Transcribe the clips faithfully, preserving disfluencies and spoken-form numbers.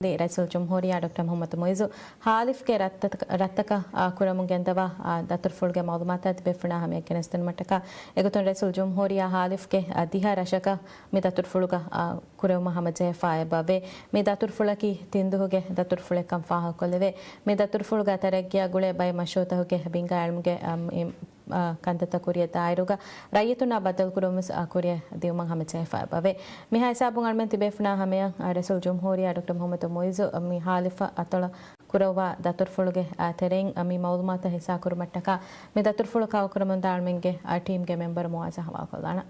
ރައީސުލްޖުމްހޫރިއްޔާ ޑޮކްޓަރ މުޙައްމަދު މުޢިއްޒު ހާލިފްގެ ރައްތަކަށް، ރައްތަކަށް، އާ، ކުރަމުން ގެންދަވާ، އާ، ދަތުރުފުޅުގެ މަޢުލޫމާތާ ތިބޭފުޅުންނާ ހަމަޔަށް ގެނެސްދިނުމަށްޓަކާ، އެގޮތުން ރައީސުލްޖުމްހޫރިއްޔާ ހާލިފްގެ، އާ، ދިހަ ރަށަކަށް މި ދަތުރުފުޅުގަ، އާ، ކުރެވުމަށް ހަމަޖެހިފައި އެބަވޭ. މި ދަތުރުފުޅަކީ ތިން ދުހުގެ ދަތުރުފުޅެއްކަން ފާހަގަކޮށްލެވޭ. މި ދަތުރުފުޅުގަ ތަރައްގީއާ ގުޅޭ ބައެއް މަޝްރޫޢުތަކުގެ ބިންގާ އިލްމުގެ، އާ، މި އާ، ކަންތައްތައް ކުރިއަށް ދާއިރުގަ ރައްޔިތުންނާ ބައްދަލުކުރުން ވެސް، އާ، ކުރިއަށް ދިއުމަށް ހަމަޖެހިފައި އެބަވޭ. މިހާ ހިސާބުން އަޅުމެން ތިބޭފުޅުންނާ ހަމަޔަށް، އާ، ރައީސުލްޖުމްހޫރިއްޔާ ޑޮކްޓަރ މުޙައްމަދު މުޢިއްޒު މި ހާލިފަށް އަތޮޅަށް ކުރައްވާ ދަތުރުފުޅުގެ، އާ، ތެރެއިން، އާ، މި މަޢުލޫމާތު ހިއްސާކުރުމަށްޓަކާ މި ދަތުރުފުޅު ކަވަރ ކުރަމުންދާ އަޅުމެންގެ، އާ، ޓީމްގެ މެމްބަރު މުޢާޒަށް ހަވާލުކޮށްލާނަން.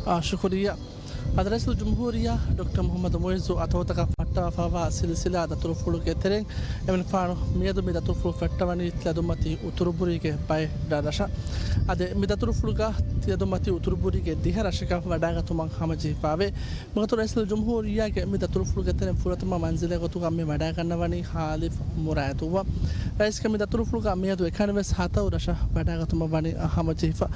އާ، ޝުކުރިއްޔާ. އަދި ރައީސުލްޖުމްހޫރިއްޔާ ޑޮކްޓަރ މުޙައްމަދު މުޢިއްޒު އަތޮޅުތަކަށް ފައްޓަވާފައިވާ ސިލްސިލާ ދަތުރުފުޅުގެ ތެރެއިން އެމަނިކުފާނު މިއަދު މި ދަތުރުފުޅު ފެއްޓަވަނީ ތިލަދުންމަތީ އުތުރުބުރީގެ ބައެއް ރަށްރަށަށް. އަދި މި ދަތުރުފުޅުގަ ތިލަދުންމަތީ އުތުރުބުރީގެ ދިހަ ރަށަކަށް ވަޑައިގަތުމަށް ހަމަޖެހިފައިވޭ. މިގޮތުން ރައީސުލްޖުމްހޫރިއްޔާގެ މި ދަތުރުފުޅުގެ ތެރެއިން ފުރަތަމަ މަންޒިލެއް ގޮތުގަ މި ވަޑައިގަންނަވަނީ ހާލިފް މުރާއެތުއްވަ. ރައީސްގެ މި ދަތުރުފުޅުގަ މިއަދު އެކަނިވެސް ހަތަރު ރަށަށް ވަޑައިގަތުމަށް ވަނީ ހަމަޖެހިފަ.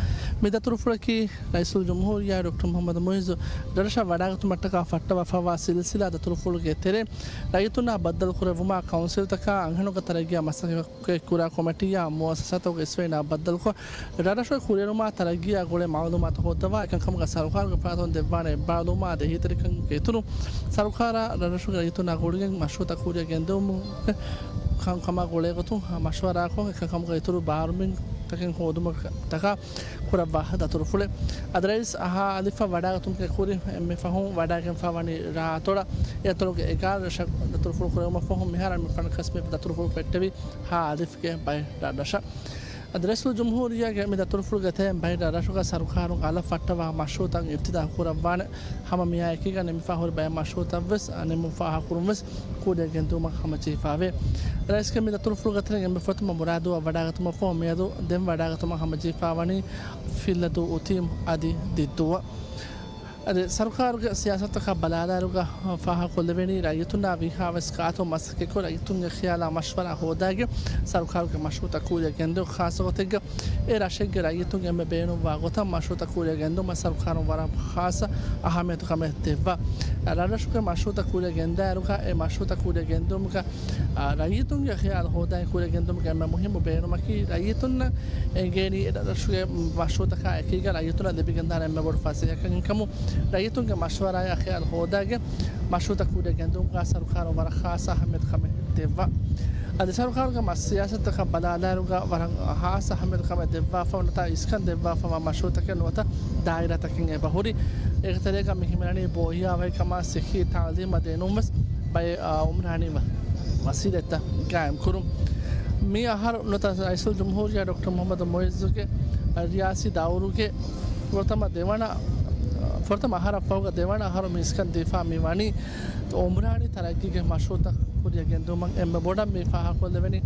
މި ދަތުރުފުޅަކީ ރައީސުލްޖުމްހޫރިއްޔާ ޑޮކްޓަރ މުޙައްމަދު މުޢިއްޒު ރަށްރަށަށް ވަޑައިގަތުމަށްޓަކާ ފައްޓަވާފައިވާ ސިލްސިލާ ދަތުރުފުޅުގެ ތެރެއިން ރައްޔިތުންނާ ބައްދަލުކުރެއްވުމާ ކައުންސިލްތަކާ އަންހެނުންގެ ތަރައްގީއާ މަސައްކަތް ކުރާ ކޮމިޓީއާ މުއައްސަސާތަކުގެ އިސްވެރިންނާ ބައްދަލުކޮށް، ރަށްރަށުގެ ކުރިއެރުމާ ތަރައްގީއާ ގުޅޭ މަޢުލޫމާތު ހޯއްދަވާ އެކަންކަމުގެ ސަރުކާރުގެ ފަރާތުން ދެއްވާނެ އެއްބާރުލުމާ އެހީތެރިކަމުގެ އިތުރުން، ސަރުކާރާ ރަށްރަށުގެ ރައްޔިތުންނާ ގުޅިގެން މަޝްރޫޢުތައް ކުރިއަށް ގެންދެވުމުގެ ކަންކަމާ ގުޅޭގޮތުން މަޝްވަރާކޮށް، އެކަންކަމުގެ އިތުރު ބާރުމިންތަކެއް ހޯދުމަށްޓަކާ ކުރައްވާ ދަތުރުފުޅެއް. އަދި ރައީސް ހާލިފަށް ވަޑައިގަތުމުގެ ކުރިން އެންމެ ފަހުން ވަޑައިގެންފަ ވަނީ ރާއަތޮޅަށް. އެ އަތޮޅުގެ އެގާރަ ރަށަށް ދަތުރުފުޅު ކުރެވުމަށް ފަހު މިހާރު އެންމެ ފަނަކަސް މި ދަތުރުފުޅު ފެއްޓެވީ ހާލިފްގެ ބައެއް ރަށްރަށަށް. އަދި ރައީސުލްޖުމްހޫރިއްޔާގެ މި ދަތުރުފުޅުގެ ތެރެއިން ބައެއް ރަށްރަށުގަ ސަރުކާރުން އަލަށް ފައްޓަވާ މަޝްރޫޢުތައް އިފްތިތާޙު ކުރައްވާނެ. ހަމަ މިއާއެކީގަ ނިމިފާ ހުރި ބައެއް މަޝްރޫޢުތައްވެސް ނިމުން ފާހަގަކުރުންވެސް ކުރިއަށް ގެންދިއުމަށް ހަމަޖެހިފައިވޭ. ރައީސްގެ މި ދަތުރުފުޅުގެ ތެރެއިން އެންމެ ފުރަތަމަ މުރާދުއަށް ވަޑައިގަތުމަށްފަހު މިއަދު ދެން ވަޑައިގަތުމަށް ހަމަޖެހިފައިވަނީ ފިއްލަދޫ އުތީމް އަދި ދިއްދޫއަށް. އަދި ސަރުކާރުގެ ސިޔާސަތުތަކާ ބަލާލާއިރުގަ ފާހަގަކޮށްލެވެނީ، ރައްޔިތުންނާ ވީހާވެސް ގާތު މަސައްކަތްކޮށް، ރައްޔިތުންގެ ޚިޔާލާ މަޝްވަރާ ހޯދާގެން ސަރުކާރުގެ މަޝްރޫޢުތައް ކުރިއަށް ގެންދެވުން، ޚާއްޞަގޮތެއްގަ އެ ރަށެއްގެ ރައްޔިތުން އެންމެ ބޭނުންވާ ގޮތަށް މަޝްރޫޢުތައް ކުރިއަށް ގެންދުމަށް ސަރުކާރުން ވަރަށް ޚާއްޞަ އަހައްމިޔަތުކަމެއް ދެއްވާ. ރަށްރަށުގެ މަޝްރޫޢުތައް ކުރިއަށް ގެންދާއިރުގަ އެ މަޝްރޫޢުތައް ކުރިއަށް ގެންދުމުގަ، އާ، ރައްޔިތުންގެ ޚިޔާލު ހޯދާގެން ކުރިއަށް ގެންދުމުގެ އެންމެ މުހިއްމު ބޭނުމަކީ، ރައްޔިތުންނަށް އެނގޭނީ އެ ރަށުގެ މަޝްރޫޢުތަކާ އެކީގަ ރައްޔިތުންނަށް ލިބިގެންދާނެ އެންމެ ބޮޑު ފަސޭހަކަން ކަމުން، ރައްޔިތުންގެ މަޝްވަރާއާ ޚިޔާލު ހޯދާގެން މަޝްރޫޢުތައް ކުރިއަށް ގެންދުމުގަ ސަރުކާރުން ވަރަށް ޚާއްޞަ އަހައްމިޔަތުކަމެއް ދެއްވާ. އަދި ސަރުކާރުގެ މަ-، ސިޔާސަތުތަކަށް ބަލާލާއިރުގަ ވަރަށް ހާއްސަ އަހައްމިޔަތުކަމެއް ދެއްވާފަ ނުވަތަ އިސްކަން ދެއްވާފައިވާ މަޝްރޫޢުތަކެއް ނުވަތަ ދާއިރާތަކެއް އެބަހުރި. އޭގެ ތެރޭގަ މި ހިމެނެނީ ބޯހިޔާވަހިކަމާ ސިއްހީ ތަޢުލީމާ ދެނުންވެސް ބައެއް، އާ، އުމްރާނީ ވަ-، ވަސީލަތްތައް ގާއިމްކުރުން. މި އަހަރު ނުވަތަ ރައީސުލްޖުމްހޫރިއްޔާ ޑޮކްޓަރ މުޙައްމަދު މުޢިއްޒުގެ ރިޔާސީ ދައުރުގެ ފުރަތަމަ ދެވަނަ، ފުރަތަމަ އަހަރަށްފަހުގަ ދެވަނަ އަހަރު މި އިސްކަން ދީފާ މި ވަނީ އުމްރާނީ ތަރައްގީގެ މަޝްރޫޢުތައް ކުރިއަށް ގެންދިއުމަށް. އެންމެ ބޮޑަށް މި ފާހަގަކޮށްލެވެނީ،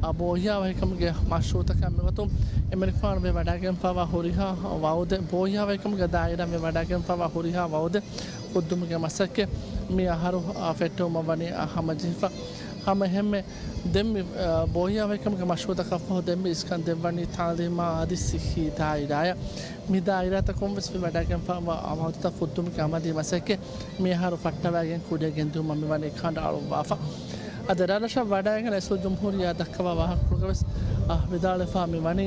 އާ، ބޯހިޔާވަހިކަމުގެ މަޝްރޫޢުތަކާ މިގޮތުން އެމަނިކުފާނު މި ވަޑައިގެންފައިވާ ހުރިހާ ވައުދެއް، ބޯހިޔާވަހިކަމުގެ ދާއިރާ މި ވަޑައިގެންފައިވާ ހުރިހާ ވައުދެއް ފުއްދުމުގެ މަސައްކަތް މި އަހަރު، އާ، ފެއްޓެވުމަށް ވަނީ، އާ، ހަމަޖެހިފަ. ހަމަ އެހެންމެ ދެން މި، އާ، ބޯހިޔާވަހިކަމުގެ މަޝްރޫޢުތަކަށްފަހު ދެން މި އިސްކަން ދެއްވަނީ ތަޢުލީމާ އަދި ސިއްހީ ދާއިރާއަށް. މި ދާއިރާތަކުން ވެސް މި ވަޑައިގެންފައިވާ ވައުދުތައް ފުއްދުމުގެ އަމަލީ މަސައްކަތް މި އަހަރު ފައްޓަވައިގެން ކުރިއަށް ގެންދިއުމަށް މި ވަނީ ކަނޑައަޅުއްވާފަ. އަދި ރަށްރަށަށް ވަޑައިގެން ރައީސުލްޖުމްހޫރިއްޔާ ދައްކަވާ ވާހަކަފުޅުގަވެސް، އާ، ވިދާޅުވެފަ މި ވަނީ،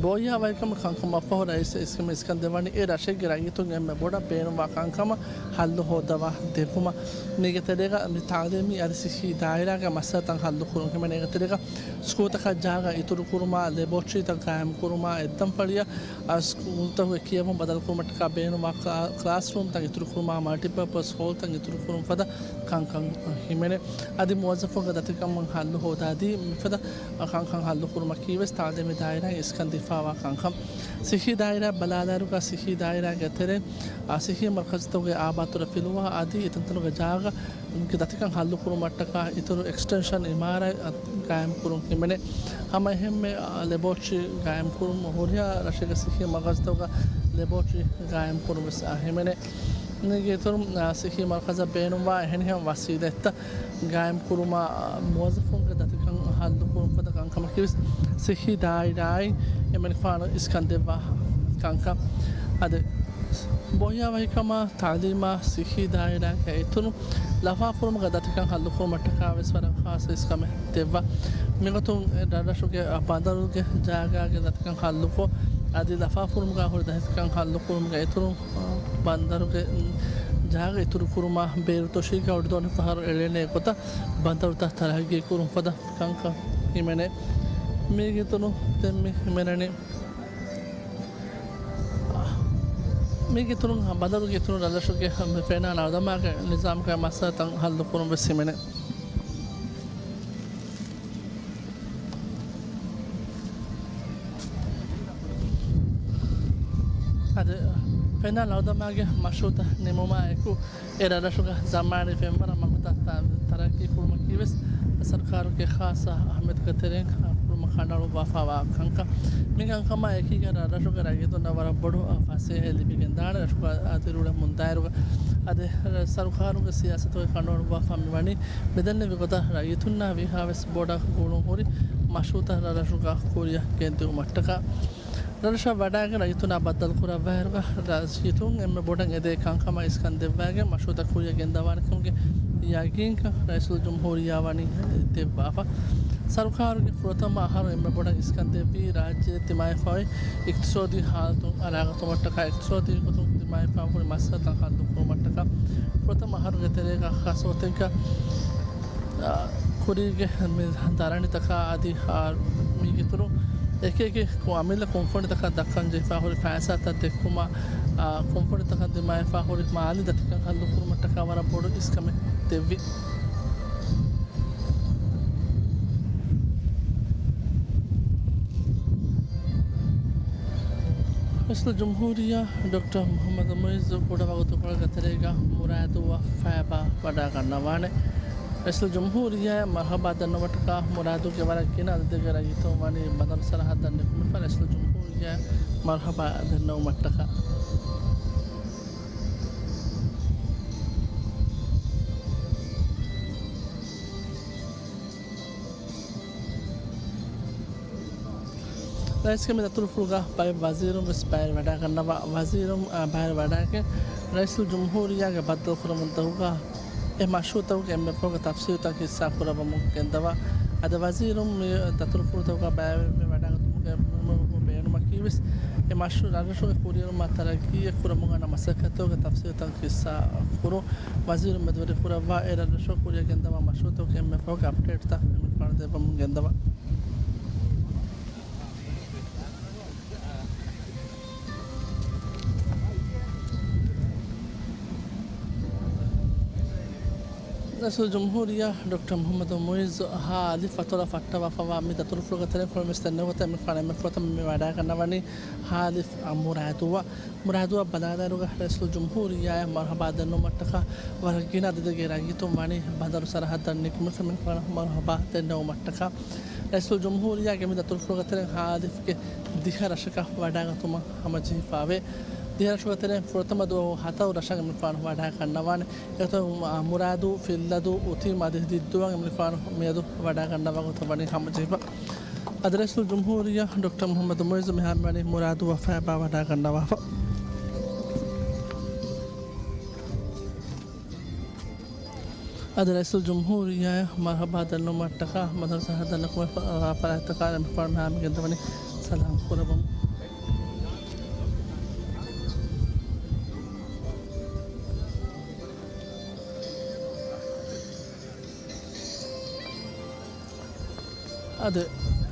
ބޯހިޔާވަހިކަމުގެ ކަންކަމަށްފަހު ރައީސް އިސްކަމެ އިސްކަން ދެއްވަނީ އެ ރަށެއްގެ ރައްޔިތުން އެންމެ ބޮޑަށް ބޭނުންވާ ކަންކަމަށް ހައްލު ހޯއްދަވާ ދެއްވުމަށް. މީގެ ތެރޭގަ މި ތަޢުލީމީ އަދި ސިއްހީ ދާއިރާގެ މައްސަލަތައް ހައްލުކުރުން ހިމެނޭ. އޭގެ ތެރޭގަ ސްކޫލްތަކަށް ޖާގަ އިތުރުކުރުމާ، ލެބޯޓްރީތައް ގާއިމްކުރުމާ، އެއްދަންފަޅިއަށް އަ، ސްކޫލްތަކުގެ ކިޔެވުން ބަދަލުކުރުމަށްޓަކާ ބޭނުންވާ ކްލާ-، ކްލާސްރޫމްތައް އިތުރުކުރުމާ، މަލްޓިޕާޕަސް ހޯލްތައް އިތުރުކުރުން ފަދަ ކަންކަން ހިމެނޭ. އަދި މުވައްޒަފުންގެ ދަތިކަމުން ހައްލު ހޯދާދީ، މިފަދަ ކަންކަން ހައްލުކުރުމަކީވެސް ތަޢުލީމީ ދާއިރާއިން އިސްކަން ދީފާވާ ކަންކަން. ސިއްހީ ދާއިރާ ބަލާލާއިރުގަ ސިއްހީ ދާއިރާގެ ތެރެ، އަ، ސިއްހީ މަރުކަޒުތަކުގެ އާބާތުރަ ފިލުވާ އަދި އެތަންތަނުގެ ޖާގަ ގެ ދަތިކަން ހައްލުކުރުމަށްޓަކާ އިތުރު އެކްސްޓެންޝަން އިމާރާތް ގާއިމްކުރުން ހިމެނޭ. ހަމަ އެހެންމެ، އަ، ލެބޯޓްރީ ގާއިމްކުރުން ހުރިހާ ރަށެއްގެ ސިއްހީ މަރުކަޒުތަކުގަ ލެބޯޓްރީ ގާއިމްކުރުން ވެސް، އަ، ހިމެނޭ. މީގެ އިތުރުން، އަ، ސިއްހީ މަރުކަޒަށް ބޭނުންވާ އެހެނިހެން ވަސީލަތްތައް ގާއިމްކުރުމާ، އަ، މުވައްޒަފުންގެ ދަތިކަން ހައްލުކުރުން ފަދަ ކަންކަމަކީވެސް ސިއްހީ ދާއިރާއިން އެމަނިކުފާނު އިސްކަން ދެއްވާ ކަންކަން. އަދި ބޮހިޔާވަހިކަމާ ތައުލީމާ ސިއްހީ ދާއިރާގެ އިތުރުން ލަފާފުރުމުގަ ދަތިކަން ހައްލުކުރުމަށްޓަކާވެސް ވަރަށް ޚާއްޞަ އިސްކަމެއް ދެއްވާ. މިގޮތުން ރަށްރަށުގެ ބަނދަރުގެ ޖާގާގެ ދަތިކަން ހައްލުކޮށް، އަދި ލަފާފުރުމުގަ ހުރި ދަތިކަން ހައްލުކުރުމުގެ އިތުރުން ބަނދަރުގެ ޖާގަ އިތުރުކުރުމާ ބޭރު ތޮށީގަ އޮޑިދޯނި ފަހަރު އެޅޭނެ ގޮތަށް ބަނދަރުތައް ތަރައްގީ ކުރުން ފަދަ ކަންކަން ހިމެނޭ. މީގެ އިތުރުން ދެން މި ހިމެނެނީ، މީގެ އިތުރުން ބަނދަރުގެ އިތުރުން ރަށްރަށުގެ ފެނާ ނަރުދަމާގެ ނިޒާމުގެ މައްސަލަތައް ހައްލުކުރުން ވެސް ހިމެނޭ. އަދި ފެނާ ނަރުދަމާގެ މަޝްރޫއުތައް ނިމުމާ އެކު، އެ ރަށްރަށުގަ ޒަމާނީ ފެންވަރަށް މަގުތައް ތަ-، ތަރައްގީ ކުރުމަކީވެސް ސަރުކާރުގެ ޚާއްޞަ އަހައްމިޔަތުގެ ތެރެއިން ކުރުމަށް ކަނޑައަޅުއްވާފައިވާ ކަންކަން. މި ކަންކަމާ އެކީގަ ރަށްރަށުގެ ރައްޔިތުންނަށް ވަރަށް ބޮޑު ފަސޭހައެއް ލިބިގެންދާނެ. ރަށުގަ ދިރިއުޅޭ މުންދާއިރުގަ އަދި ސަރުކާރުގެ ސިޔާސަތުގެ ކަނޑައަޅުއްވާފަ މިވަނީ މިދެންނެވި ގޮތަށް ރައްޔިތުންނާ ވީހާވެސް ބޮޑަށް ގުޅުން ހުރި މަޝްރޫއުތައް ރަށްރަށުގަ ކުރިއަށް ގެންދިއުމަށްޓަކާ. ރަށްރަށަށް ވަޑައިގެން ރައްޔިތުންނާ ބައްދަލުކުރައްވާއިރުގަ، ރައްޔިތުން އެންމެ ބޮޑަށް އެދޭ ކަންކަމަށް އިސްކަން ދެއްވައިގެން މަޝްރޫއުތައް ކުރިއަށް ގެންދަވާނެ ކަމުގެ ޔަގީންކަން ރައީސުލްޖުމްހޫރިއްޔާ ވަނީ ދެއްވާފަ. ސަރުކާރުގެ ފުރަތަމަ އަހަރު އެންމެ ބޮޑަށް އިސްކަން ދެއްވީ ރާއްޖެ ދިމާވެފައި އިޤްތިޞާދީ ހާލަތު އަރާގަތުމަށްޓަކާ، އިޤްތިޞާދީ ގޮތުން ދިމާވެފަ ހުރި މައްސަލަތައް ހައްލުކުރުމަށްޓަކާ. ފުރަތަމަ އަހަރުގެ ތެރޭގަ ޚާއްޞަ ގޮތެއްގަ އާ، ކުރީގެ މި ދަރަނިތަކާ އަދި، އާ، މީގެ އިތުރުން އެކި އެކި ކު-، އަމިއްލަ ކުންފުނިތަކަށް ދައްކަން ޖެހިފަ ހުރި ފައިސާތައް ދެއްކުމާ، އާ، ކުންފުނިތަކަށް ދިމާވެފަ ހުރި މާލީ ދަތިކަން ހައްލުކުރުމަށްޓަކާ ވަރަށް ބޮޑު އިސްކަމެއް ދެއްވި. ރައީސުލްޖުމްހޫރިއްޔާ ޑޮކްޓަރ މުޙައްމަދު މުޢިއްޒު ކުޑަވަގުތުކޮޅެއްގެ ތެރޭގަ މުރާދުއަށް ފައިބާ ވަޑައިގަންނަވާނެ. ރައީސުލްޖުމްހޫރިއްޔާއަށް މަރުޙަބާ ދަންނަވުމަށްޓަކާ މުރާދުގެ ވަރަށް ގިނަ އަދަދެއްގެ ރައްޔިތުން ވަނީ ބަނދަރު ސަރަޙައްދަށް ނިކުމެފަ ރައީސުލްޖުމްހޫރިއްޔާއަށް މަރުޙަބާ ދަންނަވުމަށްޓަކާ. ރައީސްގެ މި ދަތުރުފުޅުގަ ބައެއް ވަޒީރުން ވެސް ބައިވެރިވަޑައިގަންނަވާ. ވަޒީރުން، އާ، ބައިވެރިވަޑައިގެން ރައީސުލްޖުމްހޫރިއްޔާގެ ބައްދަލުކުރަމުންދަހުގަ އެ މަޝްރޫއުތަކުގެ އެންމެ ފަހުގެ ތަފްސީލުތައް ހިއްސާ ކުރައްވަމުން ގެންދަވާ. އަދި ވަޒީރުން މި ދަތުރުފުޅުތަކުގަ ބައިވެރިވެ ވަޑައިގަތުމުގެ ބޭނުމަކީވެސް އެ މަޝްރޫއު ރަށްރަށުގެ ކުރިއެރުމާ ތަރައްގީއަށް ކުރަމުން އަންނަ މަސައްކަތުގެ ތަފްސީލުތައް ހިއްސާ ކުރުން. ވަޒީރުން މެދުވެރިކުރައްވާ އެ ރަށްރަށުގަ ކުރިއަށް ގެންދަވާ މަޝްރޫއުތަކުގެ އެންމެ ފަހުގެ އަޕްޑޭޓްތައް އެމަނިކުފާނު ދެއްވަމުން ގެންދަވާ. ރައީސުލްޖުމްހޫރިއްޔާ ޑޮކްޓަރ މުޙައްމަދު މުޢިއްޒު ހާ އަލިފް އަތޮޅަށް ފައްޓަވާފައިވާ މި ދަތުރުފުޅުގެ ތެރެއިން ކުރިން ވެސް ދެންނެވި ގޮތަށް އެމަނިކުފާނު އެންމެ ފުރަތަމަ މި ވަޑައިގަންނަވަނީ ހާ އަލިފް މުރާދުއަށް. މުރާދުއަށް ބަލާލާއިރުގަ ރައީސުލްޖުމްހޫރިއްޔާއަށް މަރުޙަބާ ދެންނެވުމަށްޓަކާ ވަރަށް ގިނަ އަދަދެއްގެ ރައްޔިތުން ވަނީ ބަނދަރު ސަރަޙައްދަށް ނިކުމެފަ އެމަނިކުފާނަށް މަރުޙަބާ ދެންނެވުމަށްޓަކާ. ރައީސުލްޖުމްހޫރިއްޔާގެ މި ދަތުރުފުޅުގެ ތެރެއިން ހާ އަލިފްގެ ދިހަ ރަށަކަށް ވަޑައިގަތުމަށް ހަމަޖެހިފައިވޭ. ދިހަ ރަށުގެ ތެރެއިން ފުރަތަމަ ދުވަހު ހަތަރު ރަށަށް އެމަނިކުފާނު ވަޑައިގަންނަވާނެ. އެގޮތުން މުރާދު، ފިއްލަދޫ، އުތީމް އަދި ދިއްދޫއަށް އެމަނިކުފާނު މިއަދު ވަޑައިގަންނަވާ ގޮތަށް ވަނީ ހަމަޖެހިފަ. އަދި ރައީސުލްޖުމްހޫރިއްޔާ ޑޮކްޓަރ މުޙައްމަދު މުޢިއްޒު މިހާރު ވަނީ މުރާދުއަށް ފައިބާ ވަޑައިގަންނަވާފަ. އަދި ރައީސުލްޖުމްހޫރިއްޔާއަށް މަރުޙަބާ ދަންނަވުމަށްޓަކާ ބަނދަރު ސަރަޙައްދަށް ނުކުމެ ފަ-، ފަރާތްތަކާ އެމަނިކުފާނު މިހާރު ގެންދަވަނީ ސަލާމް ކުރައްވަމުން. އަދި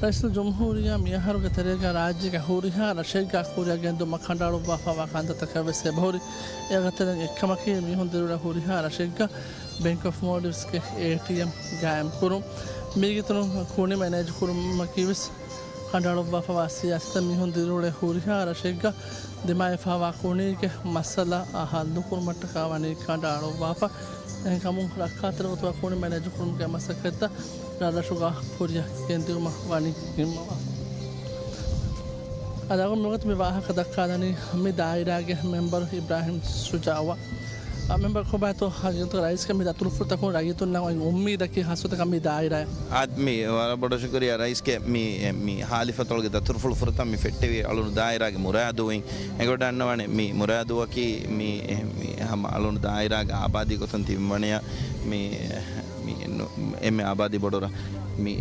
ރައީސުލްޖުމްހޫރިއްޔާ މިއަހަރުގެ ތެރޭގަ ރާއްޖޭގެ ހުރިހާ ރަށެއްގަ ކުރިއަށް ގެންދިއުމަށް ކަނޑައަޅުއްވާފައިވާ ކަންތައްތަކެއް ވެސް އެބަހުރި. އޭގެ ތެރެއިން އެއްކަމަކީ މީހުން ދިރިއުޅޭ ހުރިހާ ރަށެއްގަ ބެންކް އޮފް މޯލްޑިވްސްގެ އޭޓީއެމް ގާއިމް ކުރުން. މީގެ އިތުރުން ކުނި މެނޭޖު ކުރުމަކީ ވެސް ކަނޑައަޅުއްވާފައިވާ ސިޔާސަތެއް. މީހުން ދިރިއުޅޭ ހުރިހާ ރަށެއްގަ ދިމާވެފައިވާ ކުނީގެ މައްސަލަ ހައްލުކުރުމަށްޓަކާ ވަނީ ކަނޑައަޅުއްވާފަ. އެހެންކަމުން ރައްކާތެރި ގޮތުގަ ކުނި މެނޭޖު ކުރުމުގެ މަސައްކަތްތައް ރަށްރަށުގަ ކުރިއަށް ގެންދިއުމަށް ވަނީ ނިންމަވާފަ. އަދި އަޅުގަނޑު މިވަގުތު މި ވާހަކަ ދައްކާލަނީ މި ދާއިރާގެ މެމްބަރު އިބްރާހިމް ޝުޖާއުއަށް. މެމްބަރ ކޮބާތޯ ހަގީގަތުގަ ރައީސްގެ މި ދަތުރުފުޅުތަކުން ރައްޔިތުންނަށް އޮތް އުއްމީދަކީ ހާއްސަތަކަށް މި ދާއިރާއެއް؟ އާދެ، މި ވަރަށް ބޮޑަށް ޝުކުރިއްޔާ ރައީސްގެ މި، މި ހާލިފަތޮޅުގެ ދަތުރުފުޅު ފުރަތަމަ މި ފެއްޓެވި އަޅުނު ދާއިރާގެ މުރާދުއިން. އެނގިވަޑައިގަންނަވާނެ މި މުރާދުއަކީ މި، މި ހަމަ އަޅުނު ދާއިރާގެ އާބާދީ ގޮތުން ތިބި ވަނިޔާ މި، މި ނު-، އެންމެ އާބާދީ ބޮޑު ރަށް. މި،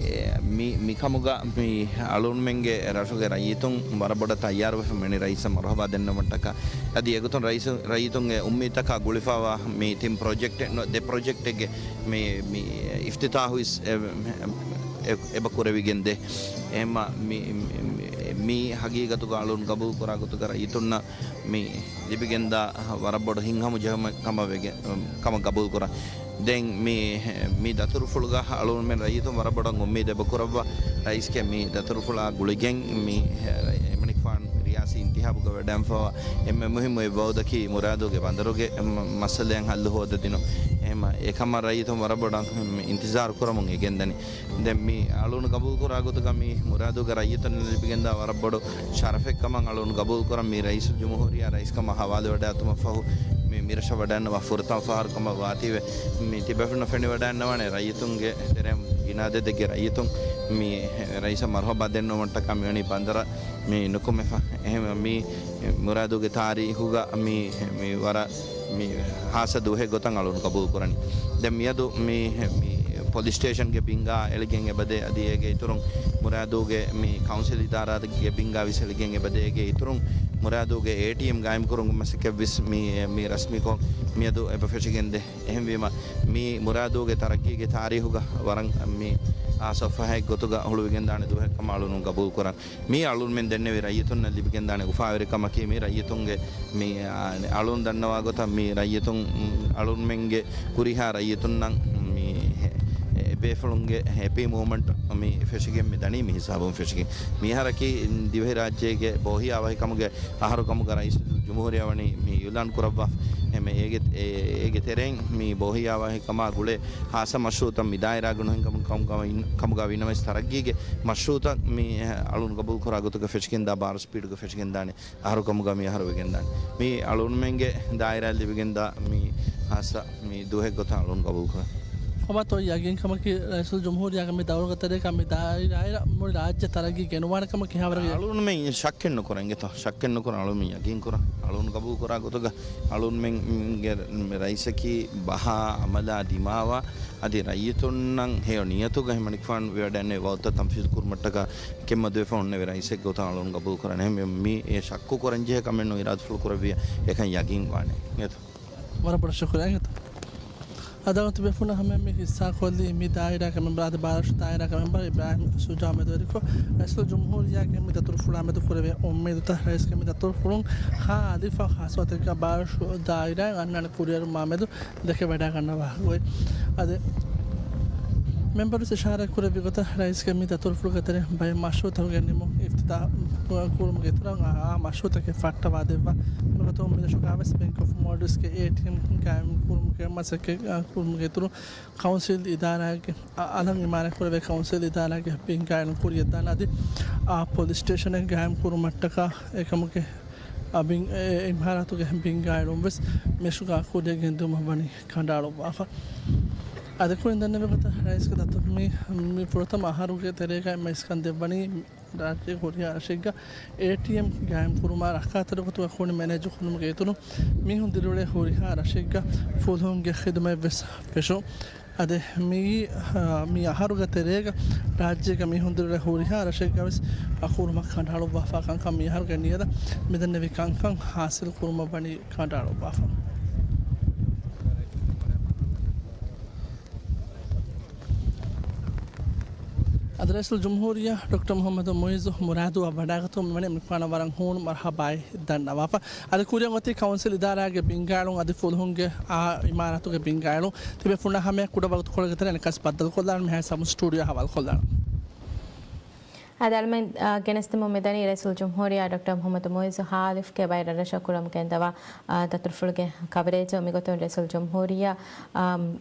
މި، މިކަމުގަ މި އަޅުންމެންގެ ރަށުގެ ރައްޔިތުން ވަރަށް ބޮޑަށް ތައްޔާރުވެފަ މިވަނީ ރައީސަށް މަރުހަބާ ދެންނެވުމަށްޓަކާ. އަދި އެގޮތުން ރައީސު-، ރައްޔިތުންގެ އުއްމީދުތަކާ ގުޅިފައިވާ މި ތިން ޕްރޮޖެކްޓެއް ނު-، ދެ ޕްރޮޖެކްޓެއްގެ މި، މި އިފްތިތާހު އިސް އެ-، އެ-، އެބަ ކުރެވިގެންދޭ. އެހެންމަ މި، މި، މި ހަގީގަތުގަ އަޅުން ގަބޫލުކުރާ ގޮތުގަ ރައްޔިތުންނަށް މި ލިބިގެންދާ ވަރަށް ބޮޑު ހިތްހަމަޖެހުމެއް ކަމަށް ވެގެ-، ކަމަށް ގަބޫލުކުރަން. ދެން މި، މި ދަތުރުފުޅުގަ އަޅުގަނޑުމެން ރައްޔިތުން ވަރަށް ބޮޑަށް އުއްމީދެއް އެބަ ކުރައްވާ. ރައީސްގެ މި ދަތުރުފުޅާ ގުޅިގެން މި އެމަނިކުފާނު ރިޔާސީ އިންތިހާބުގަ ވެޑައިންފަވާ އެންމެ މުހިއްމު އެއް ވައުދަކީ މުރާދުގެ ބަނދަރުގެ މަ-، މައްސަލައަށް ހައްލު ހޯދަދިނުން. އެހެންމަ އެކަމަށް ރައްޔިތުން ވަރަށް ބޮޑަށް އިންތިޒާރު ކުރަމުން އެ ގެންދަނީ. ދެން މި އަޅުން ގަބޫލުކުރާ ގޮތުގަ މި މުރާދުގެ ރައްޔިތުން ލިބިގެންދާ ވަރަށް ބޮޑު ޝަރަފެއް ކަމަށް އަޅުން ގަބޫލުކުރަން. މި ރައީސުލްޖުމްހޫރިއްޔާ ރައީސްކަމަށް ހަވާލުވެވަޑައިގަތުމަށް ފަހު މި މިރަށަށް ވަޑައިގަންނަވާ ފުރަތަމަ ފަހަރު ކަމަށް ވާތީވެ، މި ތިބޭފުޅުންނަށް ފެނިވަޑައިގަންނަވާނެ ރައްޔިތުންގެ ތެރެއިން ގިނަ އަދަދެއްގެ ރައްޔިތުން މި ރައީސަށް މަރުހަބާ ދެންނެވުމަށްޓަކާ މިވަނީ ބަނދަރަށް މި ނުކުމެފަ. އެހެންވެ، މި މުރާދުގެ ތާރީހުގަ މި، މި ވަރަށް މި ހާއްސަ ދުވަހެއް ގޮތަށް އަޅުން ގަބޫލު ކުރަނީ. ދެން މިއަދު މި، މި ޕޮލިސް ސްޓޭޝަންގެ ބިންގާ އެޅިގެން އެބަދޭ، އަދި އޭގެ އިތުރުން މުރާދުގެ މި ކައުންސިލް އިދާރާގެ ބިންގާ ވެސް އެޅިގެން އެބަދޭ. އޭގެ އިތުރުން މުރާދުގެ އޭޓީއެމް ގާއިމް ކުރުމުގެ މަސައްކަތް ވެސް މި، މި ރަސްމީކޮށް މިއަދު އެބަ ފެށިގެންދޭ. އެހެންވީމަ، މި މުރާދުގެ ތަރައްގީގެ ތާރީހުގަ ވަރަށް މި ހާއްސަ ފަހަތް ގޮތުގަ ހުޅުވިގެންދާނެ ދުވަހެއް ކަމަށް އަޅުން ގަބޫލު ކުރަން. މި އަޅުންމެން ދެންނެވި ރައްޔިތުންނަށް ލިބިގެންދާނެ އުފާވެރިކަމަކީ، މި ރައްޔިތުންގެ މި، އާ، އަޅުން ދަންނަވާ ގޮތަށް މި ރައްޔިތުން، އަޅުންމެންގެ ހުރިހާ ރައްޔިތުންނަށް މި އެ-، އެ-، ބޭފުޅުންގެ ހެޕީ މޫމަންޓް މި ފެށިގެން މި ދަނީ މި ހިސާބުން ފެށިގެން. މިހާރަކީ ދިވެހިރާއްޖޭގެ ބޯހިޔާވަހިކަމުގެ އަހަރު ކަމުގަ ރައީސުލްޖުމްހޫރިއްޔާ ވަނީ މި އިއުލާން ކުރައްވާ. އެމެ އޭގެ، އޭ-، އޭގެ ތެރެއިން މި ބޯހިޔާވަހިކަމާ ގުޅޭ ހާއްސަ މަޝްރޫއުތައް މި ދާއިރާގަ ނުހިނގަމުން ކަމުގަ ވި-، ކަމުގަ ވީނަމަވެސް ތަރައްގީގެ މަޝްރޫއުތައް މި އަޅުން ގަބޫލު ކުރާ ގޮތުގަ ފެށިގެންދާ ބާރު ސްޕީޑުގަ ފެށިގެންދާނެ. އަހަރު ކަމުގަ މި އަހަރު ވެގެންދާނެ. މި އަޅުންމެންގެ ދާއިރާ ލިބިގެންދާ މި ހާއްސަ މި ދުވަހެއް ގޮތަށް އަޅުން ގަބޫލު ކުރަން. ކޮބާތޯ ޔަގީންކަމަކީ ރައީސުލްޖުމްހޫރިއްޔާގެ މި ދައުރުގެ ތެރޭގަ މި ދާއިރާއިރަށް މުޅި ރާއްޖެ ތަރައްގީ ގެނުވާނެ ކަމަށް ކިހާވަރެއް؟ އަޅުންމެން ޝައްކެއް ނުކުރަން އެތަ؟ ޝައްކެއް ނުކުރަން އަޅުންމެން ޔަގީން ކުރަން. އަޅުން ގަބޫލު ކުރާ ގޮތުގަ އަޅުންމެންގެ ރައީސަކީ ބަހާ އަމަލާ ދިމާވާ އަދި ރައްޔިތުންނަށް ހެޔޮ ނިޔަތުގަ ހިމަނިކުފާނު ވެވަޑައިގެންނެވި ވައުދުތައް ތަންފީޒު ކުރުމަށްޓަކާ ކެތްމަދުވެފަ ހުންނެވި ރައީސެއް ގޮތަށް އަޅުން ގަބޫލު ކުރަން. އެހެންވެ، މި އެ ޝައްކު ކުރަން ޖެހޭ ކަމެއް ނޫން، އިރާދަފުޅު ކުރެއްވިޔާ އެކަން ޔަގީން ވާނެ. އެތަ؟ ވަރަށް ބޮޑަށް ޝުކުރިއްޔާ. އަދި ތިބޭފުޅުންނަށް ހަމައަށް މި ހިއްސާކޮށްލީ މި ދާއިރާގެ މެމްބަރ އަދި ބާރަށު ދާއިރާގެ މެމްބަރ އިބްރާހިމް ޝުޖާ މެދުވެރިކޮށް، ރައީސުލްޖުމްހޫރިއްޔާގެ މި ދަތުރުފުޅާ މެދު ކުރެވޭ އުއްމީދުތައް ރައީސްގެ މި ދަތުރުފުޅުން ހާ އަދި ފަހު ހާއްސަ ގޮތެއްގަ ބާރަށު ދާއިރާއިން އަންނާނެ ކުރިއެރުމާ މެދު ދެކެ ވަޑައިގަންނަވާ ގޮތް. އަދި މެމްބަރު އިޝާރާތް ކުރެއްވި ގޮތަށް، ރައީސްގެ މި ދަތުރުފުޅުގެ ތެރެއިން ބައެއް މަޝްރޫއުތަކުގެ ނިމުން އިފްތިތާހު ކުރުމުގެ އިތުރަށް އާ މަޝްރޫއުތަކެއް ފައްޓަވާ ދެއްވާ. މިގޮތުން މިރަށުގަ ވެސް ބެންކް އޮފް މޯލްޑިވްސްގެ އޭޓީއެމް ގާއިމް ކުރުމުގެ މަސައްކަތް ކުރުމުގެ އިތުރުން ކައުންސިލް އިދާރާގެ އަ-، އަލަށް އިމާރާތް ކުރެވޭ ކައުންސިލް އިދާރާގެ ބިންގާއެޅުން ކުރިޔަށްދާން އަދި އާ ޕޮލިސް ސްޓޭޝަނެއް ގާއިމް ކުރުމަށްޓަކާ އެކަމުގެ އަ، ބިން-، އެ، އިމާރާތުގެ ބިންގާއެޅުން ވެސް މިރަށުގަ ކުރިޔަށް ގެންދިއުމަށް ވަނީ ކަނޑައަޅުއްވާފަ. އަދި ކުރިން ދެންނެވި ގޮތަށް ރައީސްގެ ދަތުރު މި، މި ފުރަތަމަ އަހަރުގެ ތެރޭގައި މަސްކަން ދެއްވަނީ ރާއްޖޭގެ ހުރިހާ ރަށެއްގަ އޭޓީއެމް ގާއިމް ކުރުމާ ރައްކާތެރި ގޮތުގަ ކުނި މެނޭޖު ކުރުމުގެ އިތުރުން މީހުން ދިރިއުޅޭ ހުރިހާ ރަށެއްގަ ފުލުހުންގެ ޚިދުމަތް ވެސް ފެށުން. އަދި މިއީ، އާ، މި އަހަރުގެ ތެރޭގަ ރާއްޖޭގެ މީހުން ދިރިއުޅޭ ހުރިހާ ރަށެއްގަ ވެސް އަ، ކުރުމަށް ކަނޑައަޅުއްވާފާ ކަންކަން މި އަހަރުގެ ނިޔަތަށް މިދެންނެވި ކަންކަން ހާސިލް ކުރުމަށް ވަނީ ކަނޑައަޅުއްވާފަ. އަދި ރައީސުލްޖުމްހޫރިއްޔާ ޑޮކްޓަރ މުޙައްމަދު މުޢިއްޒު މުރާދުއަށް ވަޑައިގަތުމަށް މިވަނީ އެމަނިކުފާނަށް ވަރަށް ހޫނު މަރުޙަބާއެއް ދަންނަވާފަ. އަދި ކުރިއަށް އޮތީ ކައުންސިލް އިދާރާގެ ބިންގާއެޅުން އަދި ފުލުހުންގެ އާ އިމާރާތުގެ ބިންގާއެޅުން. ތިބޭފުޅުންނާ ހަމަޔަށް ކުޑަ ވަގުތުކޮޅެއްގެ ތެރެއިން އެކަސް ބައްދަލުކޮށްލާނަން މިހާ ހިސާބުން ސްޓޫޑިއޯ ހަވާލުކޮށްލާނަން. އަދި އަޅުމެން، އާ، ގެނެސްދެމުން މިދަނީ ރައީސުލްޖުމްހޫރިއްޔާ ޑޮކްޓަރ މުޙައްމަދު މުޢިއްޒު ހާލިފްގެ ބައި ރަށްރަށަށް ކުރަމުން ގެންދަވާ، އާ، ދަތުރުފުޅުގެ ކަވަރޭޖު. މިގޮތުން ރައީސުލްޖުމްހޫރިއްޔާ، އާ،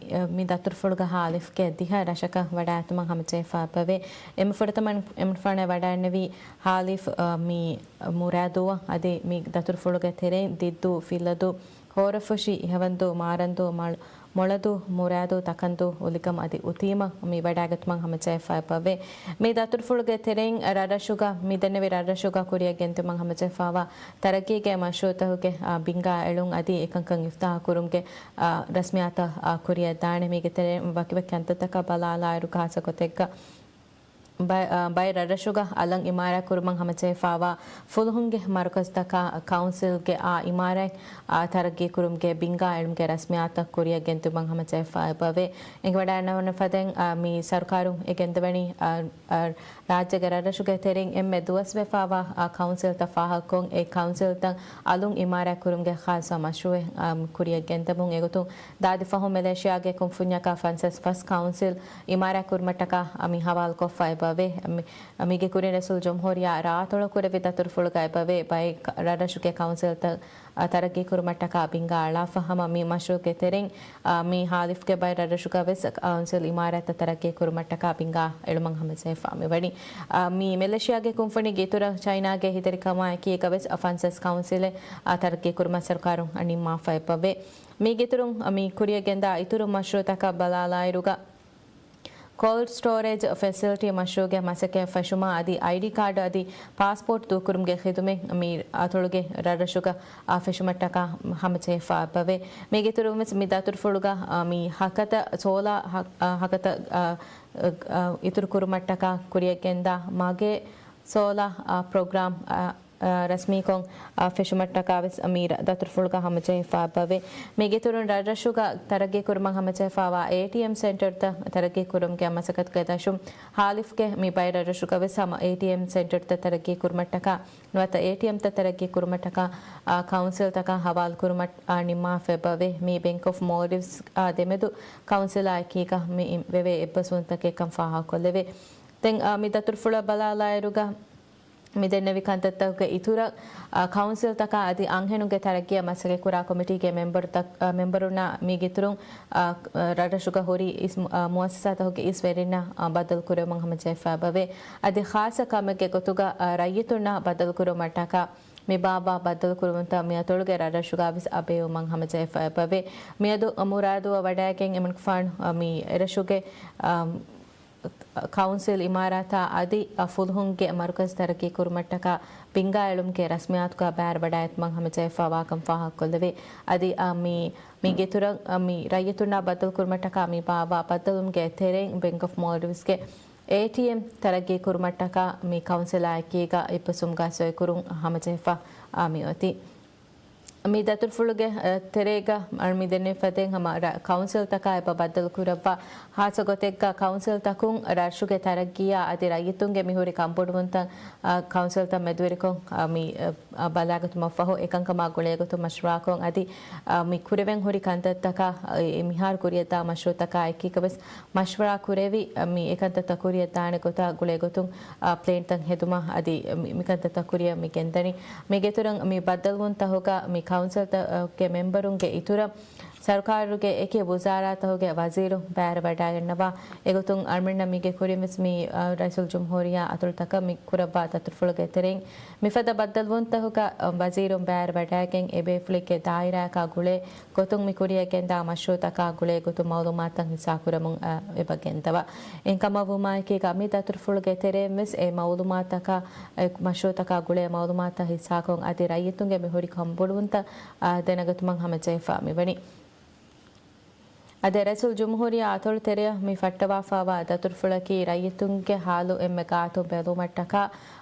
މި ދަތުރުފުޅުގަ ހާލިފްގެ ދިހަ ރަށަކަށް ވަޑައިގަތުމަށް ހަމަޖެހިފަ އެބަވޭ. އެންމެ ފުރަތަމަ އެމަނިކުފާނަށް ވަޑައިގެންނެވީ ހާލިފް، އާ، މި މުރާދުއަށް އަދި މި ދަތުރުފުޅުގެ ތެރެއިން ދިއްދޫ ފިއްލަދޫ ހޯރަފުށި، އިހަވަންދޫ، މާރަންދޫ، މަޅު، މޮޅަދޫ، މުރާދޫ، ތަކަންދޫ، އުލިގަން އަދި އުތީމަ މި ވަޑާގަތުމަށް ހަމަޖެހިފައި އެބަވޭ. މި ދަތުރުފުޅުގެ ތެރެއިން ރަށްރަށުގަ މިދެންނެވި ރަށްރަށުގަ ކުރިއަށް ގެންދިއުމަށް ހަމަޖެހިފައިވާ ތަރައްގީގެ މަޝްރޫއުތަކުގެ، އާ، ބިންގާ އެޅުން އަދި އެކަންކަން އިފްތާޙު ކުރުމުގެ، އާ، ރަސްމިއްޔާތަށް، އާ، ކުރިއަށް ދާނެ. މީގެ ތެރެއިން ވަކިވަކި ކަންތައްތަކަށް ބަލާލާއިރު ޚާއްޞަ ގޮތެއްގަ ބައި-، އާ، ބައެއް ރަށްރަށުގަ އަލަށް އިމާރާތް ކުރުމަށް ހަމަޖެހިފައިވާ ފުލުހުންގެ މަރުކަޒުތަކާ ކައުންސިލްގެ އާ އިމާރާތް، އާ، ތަރައްގީ ކުރުމުގެ ބިންގާ އެޅުމުގެ ރަސްމިއްޔާތަށް ކުރިއަށް ގެންދިއުމަށް ހަމަޖެހިފައި އެބަވޭ. އެނގިވަޑައިގަންނަވާ ފަދައިން، އާ، މި ސަރުކާރުން އެ ގެންދަވަނީ، އާ، އާ، ރާއްޖޭގެ ރަށްރަށުގެ ތެރެއިން އެންމެ ދުވަސްވެފައިވާ، އާ، ކައުންސިލްތައް ފާހަގަކޮށް، އެ ކައުންސިލްތައް އަލުން އިމާރާތް ކުރުމުގެ ޚާއްޞަ މަޝްރޫއެއް، އާ، ކުރިއަށް ގެންދަމުން. އެގޮތުން ދާދި ފަހުން މެލޭޝިޔާގެ ކުންފުންޏަކާ ފަންސަސް ފަސް ކައުންސިލް އިމާރާތް ކުރުމަށްޓަކާ މި ހަވާލުކޮށްފަ އެބަވޭ. މި-، މީގެ ކުރިން ރައީސުލްޖުމްހޫރިއްޔާ ރާއަތޮޅު ކުރެއްވި ދަތުރުފުޅުގަ އެބަވޭ، ބައެއް ކަ-، ރަށްރަށުގެ ކައުންސިލްތައް، އަ، ތަރައްގީ ކުރުމަށްޓަކާ ބިންގާ އަޅާފަ ހަމަ މި މަޝްރޫއުގެ ތެރެއިން، އަ، މި ހާލިފްގެ ބައެއް ރަށްރަށުގަ ވެސް ކައުންސިލް އިމާރާތްތައް ތަރައްގީ ކުރުމަށްޓަކާ ބިންގާ އެޅުމަށް ހަމަޖެހިފަ މިވަނީ. އަ، މި މެލޭޝިޔާގެ ކުންފުނިގެ އިތުރަށް ޗައިނާގެ ހިތެރިކަމާ އެކީގަ ވެސް އަ، ފަންސަސް ކައުންސިލެއް، އަ، ތަރައްގީ ކުރުމަށް ސަރުކާރުން ނިންމާފަ އެބަވޭ. މީގެ އިތުރުން، މި ކުރިއަށް ގެންދާ އިތުރު މަޝްރޫއުތަކަށް ބަލާލާއިރުގަ، ކޯލްޑް ސްޓޯރޭޖް ފެސިލިޓީ މަޝްރޫއުގެ މަސައްކަތް ފެށުމާ އަދި އައިޑީ ކާޑް އަދި ޕާސްޕޯޓް ދޫކުރުމުގެ ޚިދުމަތް މި އަތޮޅުގެ ރަށްރަށުގަ ފެށުމަށްޓަކާ ހަމަޖެހިފަ އެބަވޭ. މީގެ އިތުރުން ވެސް މި ދަތުރުފުޅުގަ، މި ހަކަތަ ސޯލާ ހަ-، ހަކަތަ، އަ، އަ، އިތުރު ކުރުމަށްޓަކާ ކުރިއަށް ގެންދާ މަގޭ ސޯލާ، އާ، ޕްރޮގްރާމް، އާ، އާ، ރަސްމީކޮށް، އާ، ފެށުމަށްޓަކާ ވެސް މި ރަ-، ދަތުރުފުޅުގަ ހަމަޖެހިފައި އެބަވޭ. މީގެއިތުރުން ރަށްރަށުގަ ތަރައްގީ ކުރުމަށް ހަމަޖެހިފައިވާ އޭޓީއެމް ސެންޓަރުތައް ތަރައްގީ ކުރުމުގެ މަސައްކަތުގެ ދަށުން ހާލިފްގެ މި ބައެއް ރަށްރަށުގަ ވެސް ހަމަ އޭޓީއެމް ސެންޓަރުތައް ތަރައްގީ ކުރުމަށްޓަކާ ނުވަތަ އޭޓީއެމްތައް ތަރައްގީ ކުރުމަށްޓަކާ، އާ، ކައުންސިލްތަކަށް ހަވާލު ކުރުމަށް، އާ، ނިންމާފަ އެބަވޭ. މީ ބެންކް އޮފް މޯލްޑިވްސް، އާ، ދެމެދު ކައުންސިލާ އެކީގަ މި ވެވޭ އެއްބަސްވުންތަކެއްކަން ފާހަގަކޮށްލެވޭ. ދެން، އާ، މި ދަތުރުފުޅަށް ބަލާލާއިރުގަ، މި ދެންނެވި ކަންތައްތަކުގެ އިތުރަށް، އާ، ކައުންސިލްތަކާ އަދި އަންހެނުންގެ ތަރައްގީއަށް މަސައްކަތްކުރާ ކޮމިޓީގެ މެމްބަރުތައް، އާ، މެމްބަރުންނާ މީގެއިތުރުން، އާ، ރަށްރަށުގަ ހުރި އިސް، އާ، މުއައްސަސާތަކުގެ އިސް ވެރިންނަށް، އާ، ބައްދަލުކުރެވުމަށް ހަމަޖެހިފައި އެބަވޭ. އަދި ޚާއްޞަ ކަމެއްގެ ގޮތުގަ، އާ، ރައްޔިތުންނަށް ބައްދަލުކުރުމަށްޓަކާ މި ބާއްވާ ބައްދަލުކުރުވުންތައް މި އަތޮޅުގެ ރަށްރަށުގަ ވެސް އަބެވުމަށް ހަމަޖެހިފައި އެބަވޭ. މިއަދު މުރާދުއަށް ވަޑައިގެން އެމަނިކުފާނު، އާ، މި އެރަށުގެ، އާ، ކައުންސިލް އިމާރާތާ އަދި ފުލުހުންގެ މަރުކަޒު ތަރައްގީ ކުރުމަށްޓަކާ ބިންގާ އެޅުމުގެ ރަސްމިއްޔާތުގަ ބައިވެރިވަޑައިގަތުމަށް ހަމަޖެހިފައިވާކަން ފާހަގަކޮށްލެވޭ. އަދި، އަ، މި، މީގެއިތުރަށް، އަ، މި ރައްޔިތުންނާ ބައްދަލުކުރުމަށްޓަކާ މި ބާއްވާ ބައްދަލުވުމުގެ ތެރެއިން ބެންކް އޮފް މޯލްޑިވްސްގެ އޭޓީއެމް ތަރައްގީ ކުރުމަށްޓަކާ މި ކައުންސިލާ އެކީގަ އެއްބަސްވުމުގަ ސޮއިކުރުން ހަމަޖެހިފަ، އަ، މިއޮތީ. މި ދަތުރުފުޅުގެ، އަ، ތެރޭގަ މި ދެންނެވި ފަދައިން ހަމަ ރަ-، ކައުންސިލްތަކާ އެބަ ބައްދަލުކުރައްވާ، ޚާއްޞަ ގޮތެއްގަ ކައުންސިލްތަކުން ރަށުގެ ތަރައްގީއާ އަދި ރައްޔިތުންގެ މިހުރި ކަންބޮޑުވުންތައް، އަ، ކައުންސިލްތައް މެދުވެރިކޮށް، އަ، މި، އަ، ބަލާގަތުމަށްފަހު އެކަންކަމާ ގުޅޭގޮތުން މަޝްވަރާކޮށް އަދި، އަ، މި ކުރެވެން ހުރި ކަންތައްތަކާ، އަ، އެ މިހާރު ކުރިއަށްދާ މަޝްރޫއުތަކާ އެކީގަ ވެސް މަޝްވަރާ ކުރެވި، އަ، މި އެކަންތައްތައް ކުރިއަށް ދާނެ ގޮތާ ގުޅޭ ގޮތުން، އަ، ޕްލޭންތައް ހެދުމަށް އަދި މި، މިކަންތައްތައް ކުރިއަށް މި ގެންދަނީ. މީގެއިތުރުން މި ބައްދަލުވުންތަކުގަ މި ކައުންސިލްތަކުގެ މެމްބަރުންގެ އިތުރަށް ސަރުކާރުގެ އެކި ވުޒާރާތަކުގެ ވަޒީރު ބައިވެރިވަޑައިގަންނަވާ. އެގޮތުން އަޅުމެންނަށް މީގެ ކުރިން ވެސް މި، އަ، ރައީސުލްޖުމްހޫރިއްޔާ އަތޮޅުތަކަށް މި ކުރައްވާ ދަތުރުފުޅުގެ ތެރެއިން މިފަދަ ބައްދަލުވުންތަކުގަ، އަ، ވަޒީރުން ބައިވެރިވަޑައިގެން އެ ބޭފުޅެއްގެ ދާއިރާއަކާ ގުޅޭ ގޮތުން މި ކުރިއަށް ގެންދާ މަޝްރޫއުތަކާ ގުޅޭ ގޮތުން މައުލޫމާތުތައް ހިއްސާކުރަމުން، އަ، އެބަ ގެންދަވާ. އެހެންކަމަށްވުމާއެކީގަ މި ދަތުރުފުޅުގެ ތެރެއިން ވެސް އެ މައުލޫމާތަކާ، އެ މަޝްރޫއުތަކާ ގުޅޭ މައުލޫމާތުތައް ހިއްސާކޮށް އަދި ރައްޔިތުންގެ މި ހުރި ކަންބޮޑުވުންތައް، އަ، ދެނެގަތުމަށް ހަމަޖެހިފަ މިވަނީ. އަދި ރައީސުލްޖުމްހޫރިއްޔާ އަތޮޅު ތެރެއަށް މި ފައްޓަވާފައިވާ ދަތުރުފުޅަކީ ރައްޔިތުންގެ ހާލު އެންމެ ގާތުން ބެލުމަށްޓަކާ،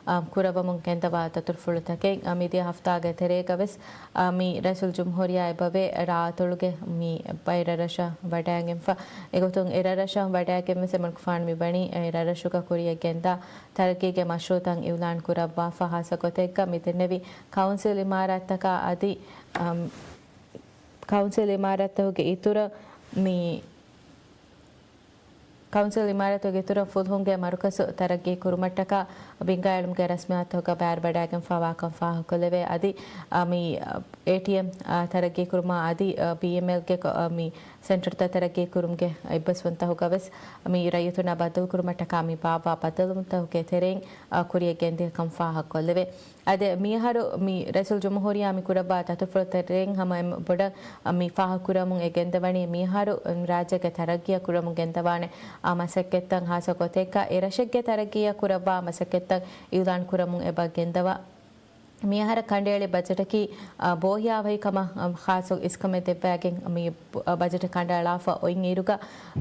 އަ، ކުރައްވަމުން ގެންދަވާ ދަތުރުފުޅުތަކެއް. އަ، މިދިޔަ ހަފްތާގެ ތެރޭގަ ވެސް، އަ، މި ރައީސުލްޖުމްހޫރިއްޔާ އެބަވޭ ރާއަތޮޅުގެ މި ބައި ރަށްރަށަށް ވަޑައިގެންފަ. އެގޮތުން އެ ރަށްރަށަށް ވަޑައިގެން ވެސް އެމަނިކުފާނު މިވަނީ އެ ރަށްރަށުގަ ކުރިއަށް ގެންދާ ތަރައްގީގެ މަޝްރޫއުތައް އިއުލާން ކުރައްވާފަ. ހާއްސަ ގޮތެއްގަ މި ދެންނެވި ކައުންސިލް އިމާރާތްތަކާ އަދި، އަ، ކައުންސިލް އިމާރާތްތަކުގެ އިތުރަށް މި ކައުންސިލް އިމާރާތުގެ އިތުރަށް ފުލުހުންގެ މަރުކަޒު ތަރައްގީ ކުރުމަށްޓަކާ ބިންގާއެޅުމުގެ ރަސްމިއްޔާތުގަ ބައިވެރިވަޑައިގެންފާވާކަން ފާހަގަކޮށްލެވޭ. އަދި، އަ، މި، އެ، އޭޓީއެމް، އަ، ތަރައްގީ ކުރުމާ އަދި، އަ، ބީއެމްއެލްގެ ކޮ-، އަ، މި ސެންޓަރތައް ތަރައްގީ ކުރުމުގެ އެއްބަސްވުންތަކުގަވެސް މި ރައްޔިތުންނާ ބައްދަލުކުރުމަށްޓަކާ މި ބާއްވާ ބައްދަލުވުންތަކުގެ ތެރެއިން، އަ، ކުރިޔަށް ގެންދިޔަކަން ފާހަގަކޮށްލެވޭ. އަދި މިއަހަރު މި ރައީސުލްޖުމްހޫރިއްޔާ މި ކުރައްވާ ދަތުރުފުޅުތައް ތެރެއިން ހަމަ އެންމެ ބޮޑަށް މި ފާހަގަކުރަމުން އެ ގެންދަވަނީ މިއަހަރު ރާއްޖޭގެ ތަރައްގީއަށް ކުރަމުން ގެންދަވާނެ އާ މަސައްކަތްތައް، ހާއްސަ ގޮތެއްގަ އެ ރަށެއްގެ ތަރައްގީއަށް ކުރައްވާ މަސައްކަތްތައް އިއުލާން ކުރަމުން އެބަ ގެންދަވާ. މިއަހަރަށް ކަނޑައެޅި ބަޖެޓަކީ، އާ، ބޯހިޔާވަހިކަމަށް، އާ، ޚާއްޞަ އިސްކަމެއް ދެއްވައިގެން މި ބަ-، ބަޖެޓެއް ކަނޑައަޅާފަ އޮތް އިރުގަ،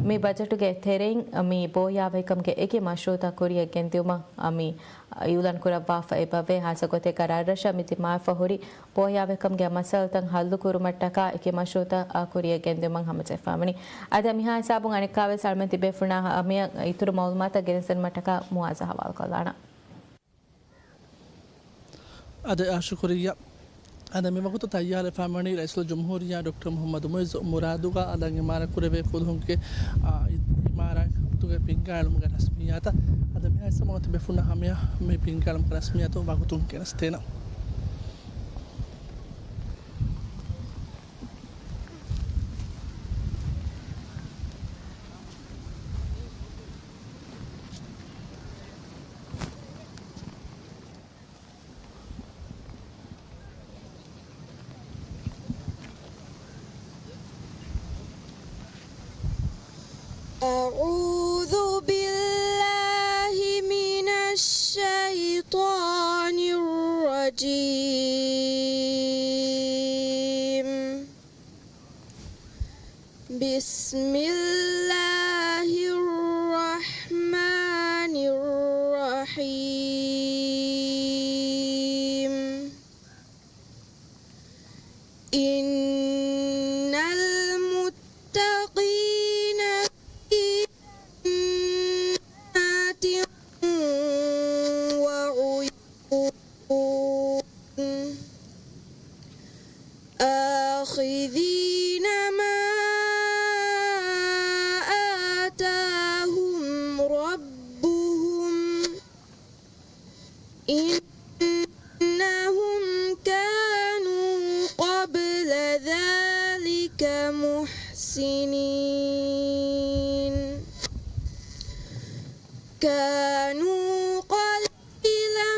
މި ބަޖެޓުގެ ތެރެއިން މި ބޯހިޔާވަހިކަމުގެ އެކި މަޝްރޫއުތައް ކުރިޔަށް ގެންދިއުމަށް، އާ، މި އިއުލާން ކުރައްވާފަ އެބަވޭ. ހާއްސަ ގޮތެއްގަ ރަށްރަށަށް މި ދިމާވެފަ ހުރި ބޯހިޔާވަހިކަމުގެ މައްސަލަތައް ހައްލު ކުރުމަށްޓަކާ އެކި މަޝްރޫއުތައް، އާ، ކުރިޔަށް ގެންދިއުމަށް ހަމަޖެހިފަވަނީ. އަދި މިހާ ހިސާބުން އަނެއްކާވެސް އަޅުމެން ތިބޭފުޅުންނާ ހަ-، މިއަށް އިތުރު މައުލޫމާތުތައް ގެނެސްދިނުމަށްޓަކާ މުއާޒަ ހަވާލުކޮށްލާނަން. އަދި އާ ޝުކުރިއްޔާ. އަދި މިވަގުތު ތައްޔާރުވެފަ ވަނީ ރައީސުލްޖުމްހޫރިއްޔާ ޑޮކްޓަރ މުޙައްމަދު މުޢިއްޒު މުރާދުގަ އަލަށް އިމާރާތް ކުރެވޭ ފުލުހުންގެ، އާ، އި-، އިމާރާތުގެ ބިންގާއެޅުމުގެ ރަސްމިއްޔާތަށް. އަދި މިހާ ހިސާބުން ތިބޭފުޅުންނަށް ހަމަޔަށް މި ބިންގާއެޅުމުގެ ރަސްމިއްޔާތު ވަގުތުން ގެނެސްދޭނަން. أعوذ بالله من الشيطان الرجيم. بسم الله الرحمن الرحيم. إن المتقين في جنات وعيون. آخذين ما آتاهم ربهم إنهم كانوا قبل ذلك محسنين. كانوا قليلا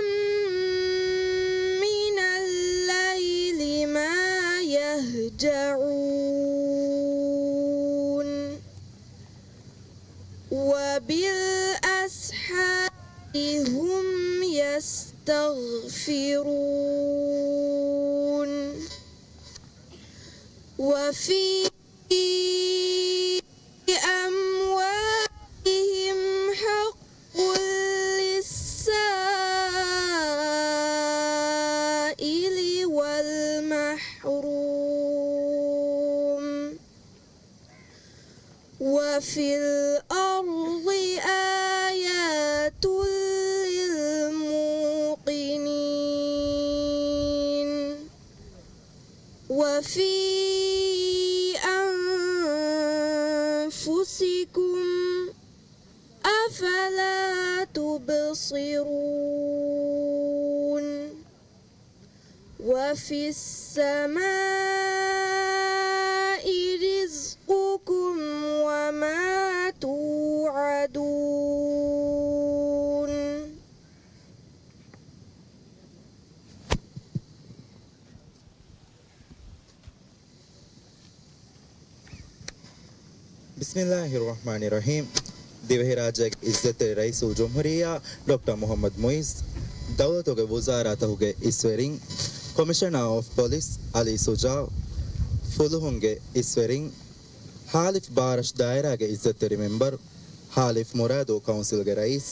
من الليل ما يهجعون. وبالأسحار هم يستغفرون. وفي أموالهم حق للسائل والمحروم. وفي الأرض آيات للموقنين. وفي أنفسكم أفلا تبصرون. وفي السماء رزقكم وما توعدون. ބިސްމިއްލާހިއްރަޙްމާނިއްރަޙީމް. ދިވެހިރާއްޖޭގެ އިއްޒަތްތެރި ރައީސުލްޖުމްހޫރިއްޔާ ޑޮކްޓަރ މުޙައްމަދު މުޢިއްޒު، ދައުލަތުގެ ވުޒާރާތަކުގެ އިސްވެރިން، ކޮމިޝަނަރ އޮފް ޕޮލިސް އަލީ ޝުޖާޢު، ފުލުހުންގެ އިސްވެރިން، ހާލިފް ބާރަށު ދާއިރާގެ އިއްޒަތްތެރި މެމްބަރު، ހާލިފް މުރާދޫ ކައުންސިލްގެ ރައީސް،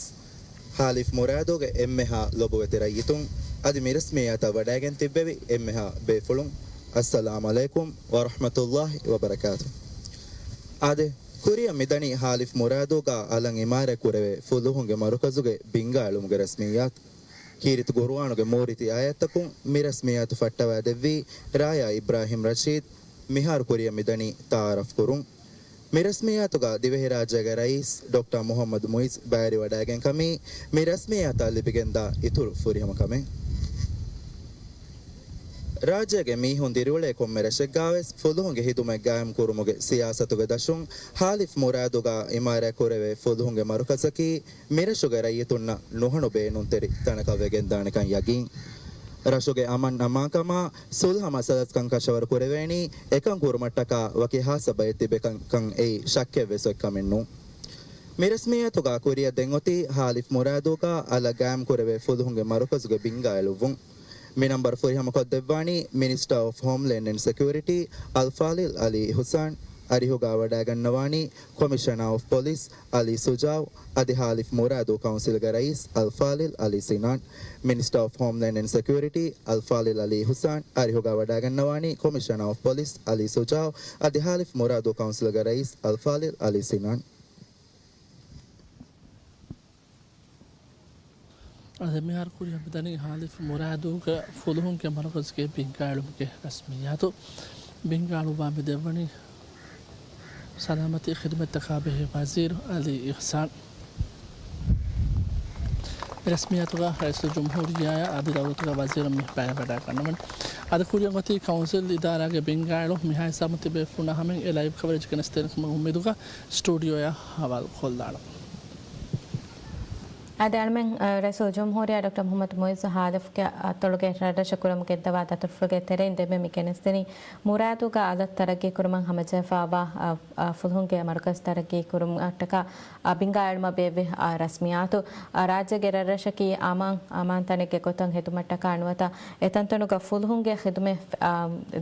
ހާލިފް މުރާދޫގެ އެންމެހާ ލޮބުވެތި ރައްޔިތުން، އަދި މިރަސްމިއްޔާތަށް ވަޑައިގެން ތިއްބެވި އެންމެހާ ބޭފުޅުން، އައްސަލާމް ޢަލައިކުމް ވަރަޙްމަތުﷲި ވަބަރަކާތު. އާދެ، ކުރިއަށް މިދަނީ ހާލިފް މުރާދޫގަ އަލަށް އިމާރާތް ކުރެވޭ ފުލުހުންގެ މަރުކަޒުގެ ބިންގާ އެޅުމުގެ ރަސްމިއްޔާތު. ކީރިތި ޤުރުއާނުގެ މޫރިތި އާޔަތްތަކުން މި ރަސްމިއްޔާތު ފައްޓަވައިދެއްވީ ރާޔާ އިބްރާހިމް ރަޝީދު. މިހާރު ކުރިއަށް މިދަނީ ތަޢާރަފް ކުރުން. މި ރަސްމިއްޔާތުގަ ދިވެހިރާއްޖޭގެ ރައީސް ޑޮކްޓަރ މުހައްމަދު މުއިޒް ބައިވެރިވަޑައިގެން ކަމީ، މި ރަސްމިއްޔާތާ ލިބިގެންދާ އިތުރު ފުރިހަމަ ކަމެއް. ރާއްޖޭގެ މީހުން ދިރިއުޅޭ ކޮންމެ ރަށެއްގާވެސް ފުލުހުންގެ ހިދުމަތް ގާއިމް ކުރުމުގެ ސިޔާސަތުގެ ދަށުން ހާލިފް މުރާދުގަ އިމާރާތް ކުރެވޭ ފުލުހުންގެ މަރުކަޒަކީ މިރަށުގެ ރައްޔިތުންނަށް ނުހަނު ބޭނުންތެރި ތަނަކަށް ވެގެންދާނެކަން ޔަގީން. ރަށުގެ އަމަން އަމާންކަމާ ސުލްހަ މައްސަލަތަކަން ކަށަވަރު ކުރެވޭނީ އެކަން ކުރުމަށްޓަކާ ވަކި ހާއްސަ ބައެއް ތިބެ ކަންކަން އެއީ ޝައްކެއްވެސް އޮތް ކަމެއް ނޫން. މި ރަސްމިއްޔާތުގަ ކުރިއަށް ދެން އޮތީ ހާލިފް މުރާދުގަ އަލަށް ގާއިމް ކުރެވޭ ފުލުހުންގެ މަރުކަޒުގެ ބިންގާ އެޅުއްވުން. މި ނަންބަރު ފުރިހަމަ ކޮށްދެއްވާނީ މިނިސްޓާ އޮފް ހޯމްލޭންޑް އެންޑް ސެކިއުރިޓީ އަލްފާޟިލް އަލީ އިޙުސާން، އަރިހުގަ ވަޑައިގަންނަވާނީ ކޮމިޝަނާ އޮފް ޕޮލިސް އަލީ ޝުޖާއު އަދި ހާލިފް މުރާދު ކައުންސިލްގެ ރައީސް އަލްފާޟިލް އަލީ ސިނާން. މިނިސްޓާ އޮފް ހޯމްލޭންޑް އެންޑް ސެކިއުރިޓީ އަލްފާޟިލް އަލީ އިޙުސާން، އަރިހުގަ ވަޑައިގަންނަވާނީ ކޮމިޝަނާ އޮފް ޕޮލިސް އަލީ ޝުޖާއު އަދި ހާލިފް މުރާދު ކައުންސިލްގެ ރައީސް އަލްފާޟިލް އަލީ ސިނާން. އަދި މިހާރު ކުރިއަށް މިދަނީ ހާލިފް މުރާދުގެ ފުލުހުންގެ މަރުކަޒުގެ ބިންގާ އެޅުމުގެ ރަސްމިއްޔާތު. ބިންގާ އަޅުއްވާ މި ދެއްވަނީ ސަލާމަތީ ޚިދުމަތްތަކާ ބެހޭ ވަޒީރު އަލީ އިޙްސާން. މި ރަސްމިއްޔާތުގަ ރައީސުލްޖުމްހޫރިއްޔާއާ އަދި ދައުލަތުގެ ވަޒީރުން މި ބައިވެވަޑައިގަންނަވަން. އަދި ކުރިއަށް އޮތީ ކައުންސިލް އިދާރާގެ ބިންގާ އެޅުން. މިހާ ހިސާބުން ތިބޭފުޅުންނާ ހަމައިން އެ ލައިވް ކަވަރޭޖް ގެނެސްދޭނެ ކަމަށް އުއްމީދުގަ ސްޓޫޑިއޯއަށް ހަވާލު ކޮށްލާނަން. އަދި އަޅަމެން، އަ، ރައީސުލްޖުމްހޫރިއްޔާ ޑޮކްޓަރ މުޙައްމަދު މުޢިއްޒު ހާލިފްގެ އަތޮޅުގެ ރަށްރަށަށް ކުރަމުން ގެންދަވާ ދަތުރުފުޅުގެ ތެރެއިން ދެންމެ މި ގެނެސްދިނީ މުރާދުގަ އަލަށް ތަރައްގީ ކުރުމަށް ހަމަޖެހިފައިވާ، އަ، އަ، ފުލުހުންގެ މަރުކަޒު ތަރައްގީ ކުރުމަށްޓަކާ، އަ، ބިންގާ އެޅުމަށް ބޭއްވި، އަ، ރަސްމިއްޔާތު، އަ، ރާއްޖޭގެ ރަށްރަށަކީ އަމާން، އަމާން ތަނެއްގެ ގޮތަށް ހެދުމަށްޓަކާ ނުވަތަ އެތަންތަނުގަ ފުލުހުންގެ ޚިދުމަތް، އަ،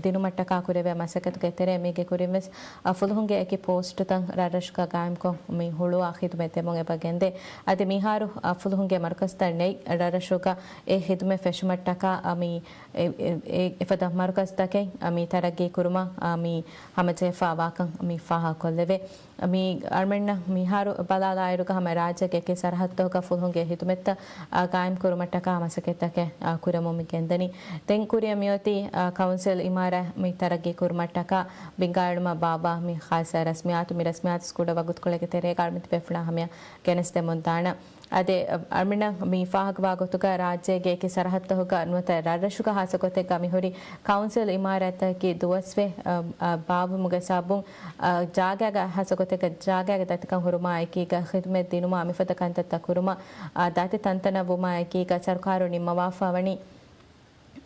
ދިނުމަށްޓަކާ ކުރެވޭ މަސައްކަތުގެ ތެރޭ މީގެ ކުރިންވެސް، އަ، ފުލުހުންގެ އެކި ޕޯސްޓުތައް ރަށްރަށުގަ ގާއިމްކޮށް މި ހުޅުވާ ޚިދުމަތް ދެމުން އެބަ ގެންދޭ. އަދި މިހާރު، އަ، ފުލުހުންގެ މަރުކަޒުތައް ނެތް ރަށްރަށުގަ އެ ޚިދުމަތް ފެށުމަށްޓަކާ، އަ، މި އެ، އެ، އެ، އެފަދަ މަރުކަޒުތަކެއް، އަ، މި ތަރައްގީ ކުރުމަށް، އަ، މި ހަމަޖެހިފައިވާކަން މި ފާހަގަކޮށްލެވޭ. މި އަޅަމެންނަށް މިހާރު ބަލާލާއިރުގަ ހަމަ ރާއްޖޭގެ އެކި ސަރަހައްދުތަކުގަ ފުލުހުންގެ ހިދުމަތްތައް، އަ، ގާއިމް ކުރުމަށްޓަކާ މަސައްކަތްތަކެއް، އަ، ކުރަމުން މި ގެންދަނީ. ދެން ކުރިއަށް މިއޮތީ، އަ، ކައުންސިލް އިމާރާތް މި ތަރައްގީ ކުރުމަށްޓަކާ ބިންގާ އެޅުމަށް ބާއްވާ މި ޚާއްސަ ރަސްމިއްޔާތު، މި ރަސްމިއްޔާތު ކުޑަ ވަގުތުކޮޅެއްގެ ތެރޭގަ އަޅަމެން ތިބޭފުޅާ ހަމަޔަށް ގެނެސްދެމުން ދާނަން. އަދި، އަ، އަޅަމެންނަށް މި ފާހަގަވާ ގޮތުގަ ރާއްޖޭގެ އެކި ސަރަހައްދުތަކުގަ ނުވަތަ ރަށްރަށުގަ ހާއްސަ ގޮތެއްގަ މިހުރި ކައުންސިލް އިމާރާތްތަކަކީ ދުވަސްވެ، އަ، އަ، ބާއްވުމުގެ ސަބަބުން، އަ، ޖާގައިގަ ހާއްސަ ގޮތެއްގަ ޖާގައިގެ ދަތިކަން ހުރުމާ އެކީގަ ޚިދުމަތް ދިނުމާ މިފަދަ ކަންތައްތައް ކުރުމަށް، އަ، ދަތި ތަންތަނަށް ވުމާ އެކީގަ ސަރުކާރުން ނިންމަވާފަ ވަނީ.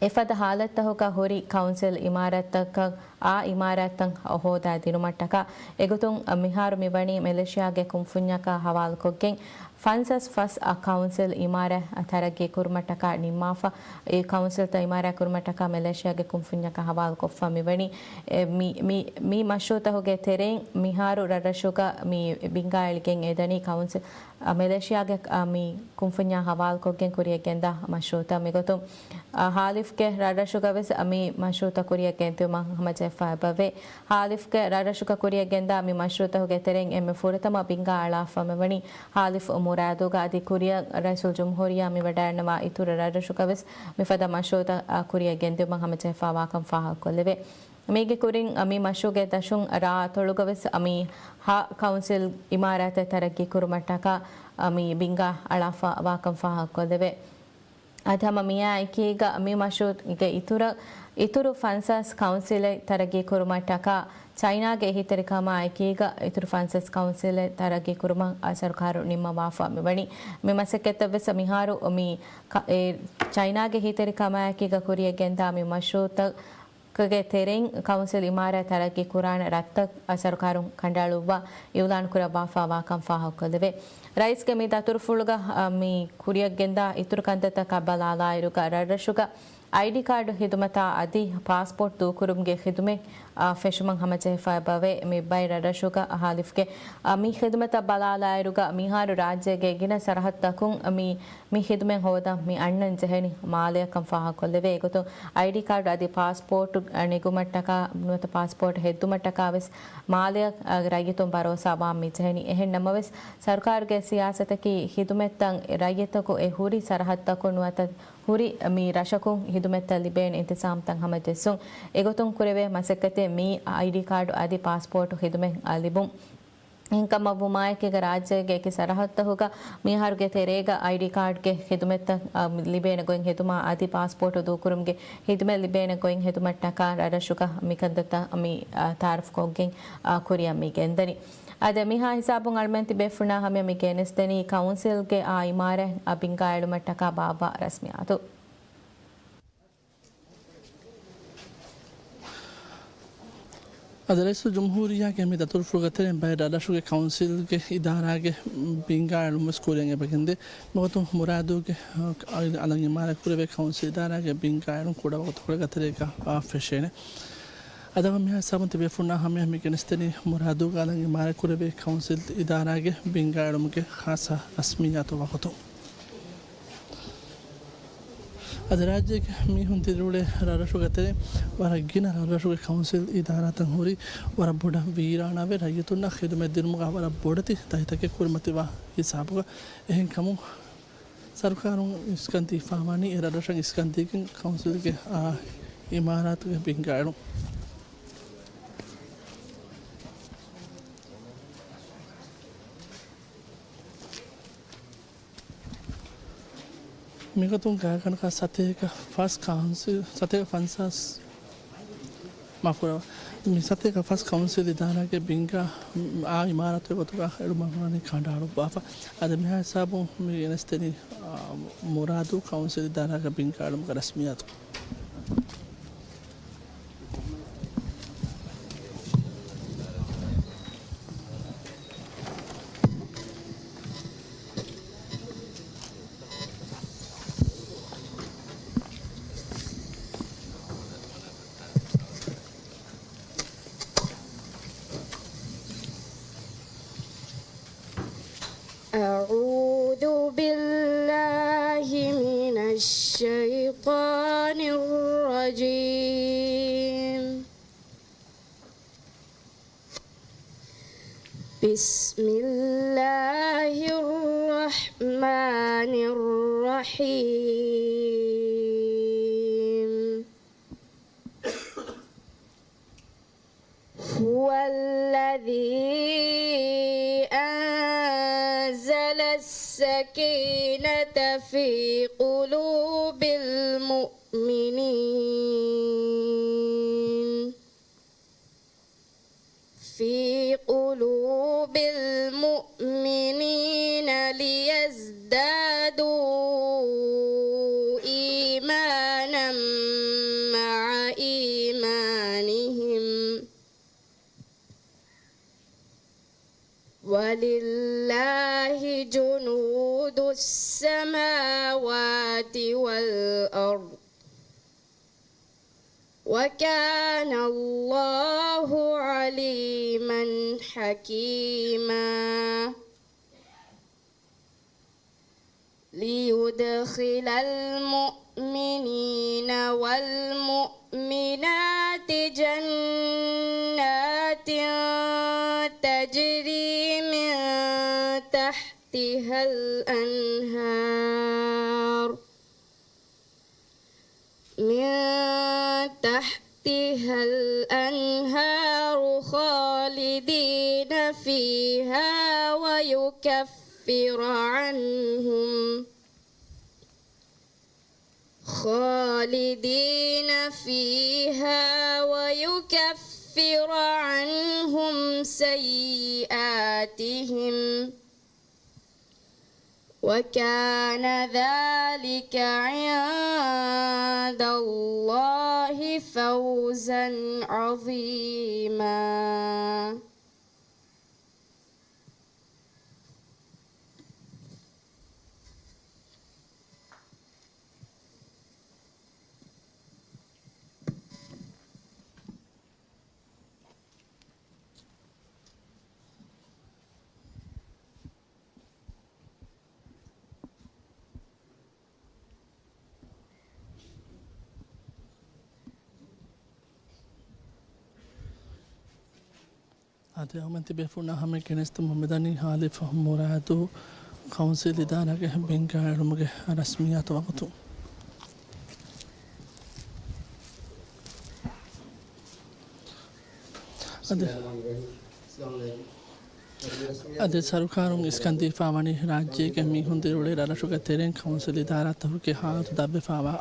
އެފަދަ ހާލަތްތަކުގަ ހުރި ކައުންސިލް އިމާރާތްތަކަށް އާ އިމާރާތްތައް ހޯދާ ދިނުމަށްޓަކާ، އެގޮތުން މިހާރު މިވަނީ މެލޭޝިޔާގެ ކުންފުންޏަކާ ހަވާލުކޮށްގެން، ފަންސާސް ފަސް އަށް ކައުންސިލް އިމާރާތް ތަރައްގީ ކުރުމަށްޓަކާ ނިންމާފަ. އެ ކައުންސިލްތައް އިމާރާތް ކުރުމަށްޓަކާ މެލޭޝިޔާގެ ކުންފުންޏަކާ ހަވާލުކޮށްފަ މިވަނީ. އެ، މި، މި، މި މަޝްރޫއުތަކުގެ ތެރެއިން މިހާރު ރަށްރަށުގަ މި ބިންގާ އެޅިގެން އެދަނީ ކައުންސިލް، އަ، މެލޭޝިޔާގެ، އަ، މި ކުންފުންޏާ ހަވާލުކޮށްގެން ކުރިއަށް ގެންދާ މަޝްރޫއުތައް. މިގޮތުން، އަ، ހާލިފްގެ ރަށްރަށުގަވެސް މި މަޝްރޫއުތައް ކުރިއަށް ގެންދިއުމަށް ހަމަޖެހިފަ އެބަވޭ. ހާލިފްގެ ރަށްރަށުގަ ކުރިއަށް ގެންދާ މި މަޝްރޫއުތަކުގެ ތެރެއިން އެންމެ ފުރަތަމަ ބިންގާ އަޅާފަ މިވަނީ ހާލިފް މުރާދުގަ. އަދި ކުރިއަށް ރައީސުލްޖުމްހޫރިއްޔާ މިވަޑައިގަންނަވާ އިތުރު ރަށްރަށުގަވެސް މިފަދަ މަޝްރޫއުތައް، އަ، ކުރިއަށް ގެންދިއުމަށް ހަމަޖެހިފައިވާކަން ފާހަގަކޮށްލެވޭ. މީގެ ކުރިން، އަ، މި މަޝްރޫއުގެ ދަށުން ރާއަތޮޅުގަވެސް، އަ، މި ހަ ކައުންސިލް އިމާރާތެއް ތަރައްގީ ކުރުމަށްޓަކާ، އަ، މި ބިންގާ އަޅާފަ ވާކަން ފާހަގަކޮށްލެވޭ. އަދި ހަމަ މިއާ އެކީގަ މި މަޝްރޫއުގެ އިތުރަށް، އިތުރު ފަންސާސް ކައުންސިލެއް ތަރައްގީ ކުރުމަށްޓަކާ ޗައިނާގެ އެހީތެރިކަމާ އެކީގަ އިތުރު ފަންސާސް ކައުންސިލެއް ތަރައްގީ ކުރުމަށް އަ، ސަރުކާރު ނިންމަވާފަ މިވަނީ. މި މަސައްކަތްތައްވެސް މިހާރު މި ކަ-، އެ ޗައިނާގެ އެހީތެރިކަމާއެކީގަ ކުރިއަށް ގެންދާ މި މަޝްރޫއުތަކުގެ ތެރެއިން ކައުންސިލް އިމާރާތް ތަރައްގީ ކުރާނެ ރަށްތައް އަ، ސަރުކާރުން ކަނޑައަޅުއްވާ އިއުލާން ކުރައްވާފަ ވާކަން ފާހަގަކޮށްލެވޭ. ރައީސްގެ މި ދަތުރުފުޅުގަ، އަ، މި ކުރިއަށް ގެންދާ އިތުރު ކަންތައްތަކަށް ބަލާލާއިރުގަ ރަށްރަށުގަ އައިޑީ ކާޑު ހިދުމަތާ އަދި ޕާސްޕޯޓް ދޫކުރުމުގެ ޚިދުމަތް، އާ، ފެށުމަށް ހަމަޖެހިފައި އެބަވޭ. މި ބައެއް ރަށްރަށުގަ ހާލިފްގެ، އާ، މި ޚިދުމަތަށް ބަލާލާއިރުގަ މިހާރު ރާއްޖޭގެ ގިނަ ސަރަހައްދުތަކުން މި، މި ޚިދުމަތް ހޯދަން މި އަންނަން ޖެހެނީ މާލެއަކަން ފާހަގަކޮށްލެވޭ. އެގޮތުން އައިޑީ ކާޑު އަދި ޕާސްޕޯޓު، އާ، ނެގުމަށްޓަކާ ނުވަތަ ޕާސްޕޯޓު ހެއްދުމަށްޓަކާ ވެސް މާލެއަށް، އާ، ރައްޔިތުން ބަރޯސާވާން މި ޖެހެނީ. އެހެން ނަމަވެސް ސަރުކާރުގެ ސިޔާސަތަކީ ޚިދުމަތްތައް ރައްޔިތަކު އެ ހުރި ސަރަހައްދަކުން ނުވަތަ ހުރި މި ރަށަކުން ޚިދުމަތްތައް ލިބޭނެ އިންތިޒާމްތައް ހަމަޖެއްސުން. އެގޮތުން ކުރެވޭ މަސައްކަތެއް މި އައިޑީ ކާޑު އަދި ޕާސްޕޯޓު ޚިދުމަތް އަ، ލިބުން. އެހެންކަމަށްވުމާއެކީގަ ރާއްޖޭގެ އެކި ސަރަހައްދުތަކުގަ މިއަހަރުގެ ތެރޭގަ އައިޑީ ކާޑްގެ ޚިދުމަތްތައް، އަ، ލިބޭނެ ގޮތް ހެދުމާ އަދި ޕާސްޕޯޓު ދޫކުރުމުގެ ޚިދުމަތް ލިބޭނެ ގޮތް ހެދުމަށްޓަކާ ރަށްރަށުގަ މިކަންތައްތައް މި، އަ، ތައާރަފްކޮށްގެން، އަ، ކުރިއަށް މި ގެންދަނީ. އަދި މިހާ ހިސާބުން އަޅުމެން ތިބޭފުޅުންނާ ހަމަޔަށް މި ގެނެސްދެނީ ކައުންސިލްގެ އާ އިމާރާތް އަ ބިންގާއެޅުމަށްޓަކާ ބާއްވާ ރަސްމިއްޔާތު. އަދި ރައީސުލްޖުމްހޫރިއްޔާގެ މި ދަތުރުފުޅުގެ ތެރެއިން ބައެއް ރަށްރަށުގެ ކައުންސިލްގެ އިދާރާގެ ބިންގާއެޅުން ވެސް ކުރިއަށް އެބަ ގެންދޭ. މިގޮތުން މުރާދޫގެ އަލަށް އިމާރާތް ކުރެވޭ ކައުންސިލް އިދާރާގެ ބިންގާއެޅުން ކުޑަ ވަގުތުކޮޅެއްގެ ތެރޭގަ ފެށޭނެ. އަދި މިހާ ހިސާބުން ތިބޭފުޅުންނާ ހަމަޔަށް މި ގެނެސްދެނީ މުރާދޫގެ އަލަށް އިމާރާތް ކުރެވޭ ކައުންސިލް އިދާރާގެ ބިންގާއެޅުމުގެ ޚާއްޞަ ރަސްމިއްޔާތު ވަގުތު. އަދި ރާއްޖޭގެ މީހުން ދިރިއުޅޭ ރަށްރަށުގެ ތެރެއިން ވަރަށް ގިނަ ރަށްރަށުގެ ކައުންސިލް އިދާރާތައް ހުރީ ވަރަށް ބޮޑަށް ވީރާނާވެ، ރައްޔިތުންނަށް ޚިދުމަތް ދިނުމުގަ ވަރަށް ބޮޑެތި ތަކެތިތަކެއް ކުރިމަތިވާ ހިސާބުގަ. އެހެންކަމުން ސަރުކާރުން އިސްކަން ދީފާވަނީ އެ ރަށްރަށަށް އިސްކަން ދީގެން ކައުންސިލްގެ އާ އިމާރާތުގެ ބިންގާއެޅުން. މިގޮތުން ގާތްގަނޑަކަށް ސަތޭކަ ފަސް ކައުންސިލް، ސަތޭކަ ފަންސާސް، މާފުކުރައްވާ، މި ސަތޭކަ ފަސް ކައުންސިލް އިދާރާގެ ބިންގާ އާ އިމާރާތުގެ ގޮތުގަ އެޅުމަށް ވަނީ ކަނޑައަޅުއްވާފަ. އަދި މިހާ ހިސާބުން މި ގެނެސްދެނީ، އާ، މުރާދޫ ކައުންސިލް އިދާރާގެ ބިންގާ އެޅުމުގެ ރަސްމިއްޔާތު. أعوذ بالله من الشيطان الرجيم. بسم الله الرحمن الرحيم. هو الذي أنزل السكينة في قلوب المؤمنين، في قلوب المؤمنين ليزدادوا إيمانا مع إيمانهم، ولله جنود السماوات والأرض، وكان الله عليما حكيما. ليدخل المؤمنين والمؤمنات جنات تجري من تحتها الأنهار، من تحتها الأنهار خالدين فيها ويكفر عنهم، خالدين فيها ويكفر عنهم سيئاتهم، وكان ذلك عند الله فوزا عظيما. އަދި އަޅުމެން ތިބޭފުޅުންނާ ހަމަޔަށް ގެނެސްދެމުން މިދަނީ އަލިފް މުރާދޫ ކައުންސިލް އިދާރާގެ ބިންގާ އެޅުމުގެ ރަސްމިއްޔާތު ވަގުތު. އަދި، އަދި ސަރުކާރުން އިސްކަންދީފާ ވަނީ ރާއްޖޭގެ މީހުން ދިރިއުޅޭ ރަށްރަށުގެ ތެރެއިން ކައުންސިލް އިދާރާތަކުގެ ހާލަތު ދަށްވެފާވާ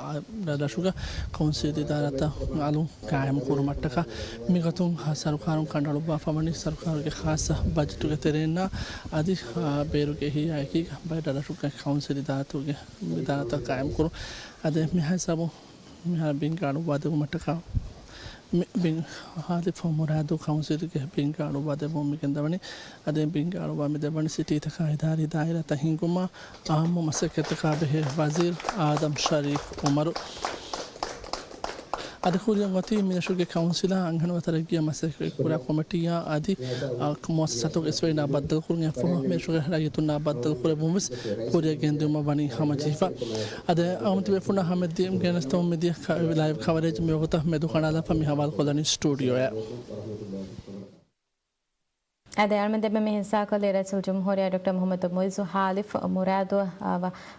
ރަށްރަށުގަ ކައުންސިލް އިދާރާތައް އަލުން ޤާއިމު ކުރުމަށްޓަކާ. މިގޮތުން ސަރުކާރުން ކަނޑައަޅުއްވާފަ ވަނީ ސަރުކާރުގެ ޚާއްޞަ ބަޖެޓުގެ ތެރެއިންނާ އަދި، އާ، ބޭރުގެ އެހީއާ އެކީގަ ބައެއް ރަށްރަށުގެ ކައުންސިލް އިދާރާތައް، އިދާރާތައް ޤާއިމު ކުރުން. އަދި މިހާ ހިސާބުން މިހާރު ބިންގާ އަޅުއްވާ ދެއްވުމަށްޓަކާ މި ބިން ހާލިފް މުރާދު ކައުންސިލްގެ ބިންގާ އަޅުއްވާ ދެއްވުން މި ގެންދަވަނީ. އަދި ބިންގާ އަޅުއްވާ މި ދެއްވަނީ ސިޓީތަކާ އިދާރީ ދާއިރާތައް ހިންގުމާ، އާއްމު މަސައްކަތްތަކާ ބެހޭ ވަޒީރު އާދަމް ޝަރީފް އުމަރު. އަދި ކުރިއަށް އޮތީ މިރަށުގެ ކައުންސިލާ އަންހެނުން ތަރައްގީއަށް މަސައްކަތް ކުރާ ކޮމިޓީއާ އަދި، އާ، މުއައްސަސާތަކުގެ އިސްވެރިންނާ ބައްދަލުކުރުން އެއަށްފަހު މިރަށުގެ ރައްޔިތުންނާ ބައްދަލުކުރެއްވުން ވެސް ކުރިއަށް ގެންދިއުމަށް ވަނީ ހަމަޖެހިފަ. އަދި އަޅުގަނޑު ތިބޭފުޅުންނާ ހަމައެއްދިޔަ ގެނެސްދެމުން މިދިޔަ ކަ-، ލައިވް ކަވަރޭޖް މިވަގުތަށް މެދުކަނޑާލާފަ މި ހަވާލުކޮށްލަނީ ސްޓޫޑިއޯއަށް. އަދި އަޅުގަނޑު ދެންމެ މި ހިއްސާކޮށްލީ ރައީސުލްޖުމްހޫރިއްޔާ ޑޮކްޓަރ މުޙައްމަދު މުޢިއްޒު ހާލިފް މުރާދު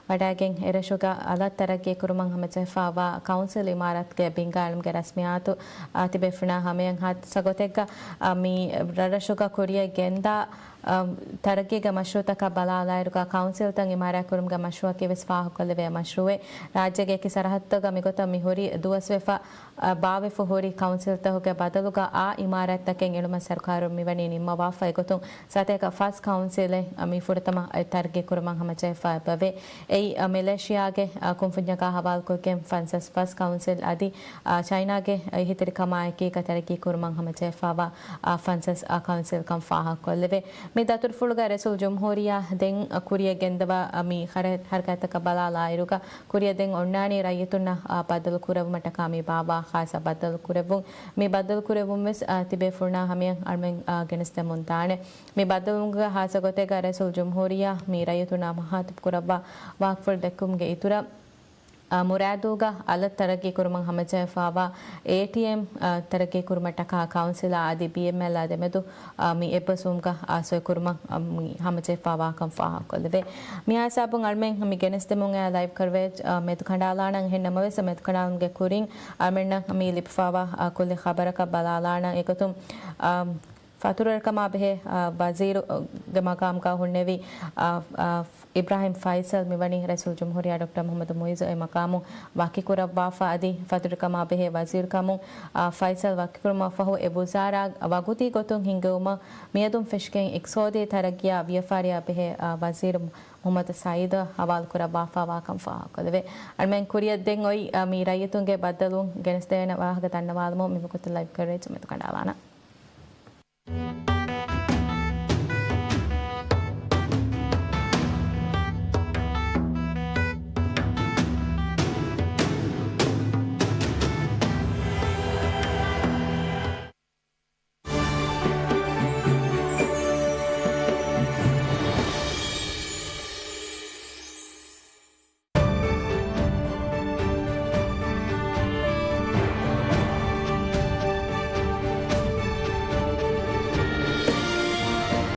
ވަޑައިގެން އެރަށުގަ އަލަށް ތަރައްގީ ކުރުމަށް ހަމަޖެހިފައިވާ ކައުންސިލް އިމާރާތުގެ ބިންގާ އެޅުމުގެ ރަސްމިއްޔާތު، އާ، ތިބޭފުޅުންނާ ހަމަޔަށް ހާއްސަ ގޮތެއްގަ، އާ، މި ރަށްރަށުގަ ކުރިއަށް ގެންދާ، އާ، ތަރައްގީގެ މަޝްރޫޢުތަކަށް ބަލާލާއިރުގަ ކައުންސިލްތައް އިމާރާތްކުރުމުގެ މަޝްރޫޢަކީ ވެސް ފާހަގަކޮށްލެވޭ މަޝްރޫޢެއް. ރާއްޖޭގެ އެކި ސަރަހައްދުތަކުގަ މިގޮތަށް މި ހުރި ދުވަސްވެފަ، އާ، ބާވެފަ ހުރި ކައުންސިލްތަކުގެ ބަދަލުގަ އާ އިމާރާތްތަކެއް އެޅުމަށް ސަރުކާރުން މިވަނީ ނިންމަވާފަ. އެގޮތުން ސަތޭކަ ފަސް ކައުންސިލެއް، އާ، މި ފުރަތަމަ ތަރައްގީ ކުރުމަށް ހަމަޖެހިފަ އެބަވޭ. އެއީ، އާ، މެލޭޝިޔާގެ، އާ، ކުންފުންޏަކާ ހަވާލުކޮށްގެން ފަންސަސް ފަސް ކައުންސިލް އަދި، އާ، ޗައިނާގެ އެހީތެރިކަމާއެކީގަ ތަރައްގީ ކުރުމަށް ހަމަޖެހިފައިވާ، އާ، ފަންސަސް، އާ، ކައުންސިލްކަން ފާހަގަކޮށްލެވޭ. މި ދަތުރުފުޅުގަ ރައީސުލްޖުމްހޫރިއްޔާ ދެން ކުރިއަށް ގެންދަވާ، އާ، މި ހަރަ-، ހަރަކާތްތަކަށް ބަލާލާއިރުގަ ކުރިއަށް ދެން އޮންނާނީ ރައްޔިތުންނަށް، އާ، ބައްދަލު ކުރެއްވުމަށްޓަކާ މި ބާއްވާ ޚާއްސަ ބައްދަލު ކުރެއްވުން. މި ބައްދަލު ކުރެއްވުން ވެސް، އާ، ތިބޭފުޅުންނާ ހަމަޔަށް އަޅުމެން، އާ، ގެނެސްދެމުން ދާނެ. މި ބައްދަލުވުމުގެ ހާއްސަ ގޮތެއްގަ ރައީސުލްޖުމްހޫރިއްޔާ މި ރައްޔިތުންނާ މުޚާތަބް ކުރައްވާ ވާހަކަފުޅު ދެއްކުމުގެ އިތުރަށް، އާ، މުރާދުގަ އަލަށް ތަރައްގީ ކުރުމަށް ހަމަޖެހިފައިވާ އޭޓީއެމް، އާ، ތަރައްގީ ކުރުމަށްޓަކާ ކައުންސިލާ އަދި ބީއެމްއެލްއާ ދެމެދު، އާ، މި އެއްބަސްވުމުގަ، އާ، ސޮއިކުރުމަށް، އާ، މި ހަމަޖެހިފައިވާކަން ފާހަގަކޮށްލެވޭ. މިހާ ހިސާބުން އަޅުމެން މި ގެނެސްދެމުން އައި ލައިވް ކަވަރޭޖް، އާ، މެދުކަނޑާލާނަން. އެހެން ނަމަވެސް މެދުކަނޑާލުމުގެ ކުރިން އަޅުމެންނަށް މި ލިބިފައިވާ، އާ، ކުއްލި ޚަބަރަކަށް ބަލާލާނަން. އެގޮތުން، އާ، ފަތުރުވެރިކަމާ ބެހޭ، އާ، ވަޒީރުގެ މަގާމުގަ ހުންނެވި، އާ، އާ، އިބްރާހިމް ފައިސަލް މިވަނީ ރައީސުލްޖުމްހޫރިއްޔާ ޑޮކްޓަރ މުޙައްމަދު މުޢިއްޒު އެ މަގާމު ވަކިކުރައްވާފަ އަދި ފަތުރުވެރިކަމާ ބެހޭ ވަޒީރުކަމުން، އާ، ފައިސަލް ވަކިކުރުމަށްފަހު އެ ވުޒާރާ ވަގުތީ ގޮތުން ހިންގެވުމަށް މިއަދުން ފެށިގެން އިޤްތިޞާދީ ތަރައްގީއާ ވިޔަފާރިއާ ބެހޭ، އާ، ވަޒީރު މުޙައްމަދު ސަޢީދަށް ހަވާލުކުރައްވާފައިވާކަން ފާހަގަކޮށްލެވޭ. އަޅުމެން ކުރިއަށް ދެން އޮތް، އާ، މި ރައްޔިތުންގެ ބައްދަލުވުން ގެނެސްދޭނެ ވާހަކަ ދަންނަވާލަމުން މިވަގުތު ލައިވް ކަވަރޭޖް މެދުކަނޑާލާނަން.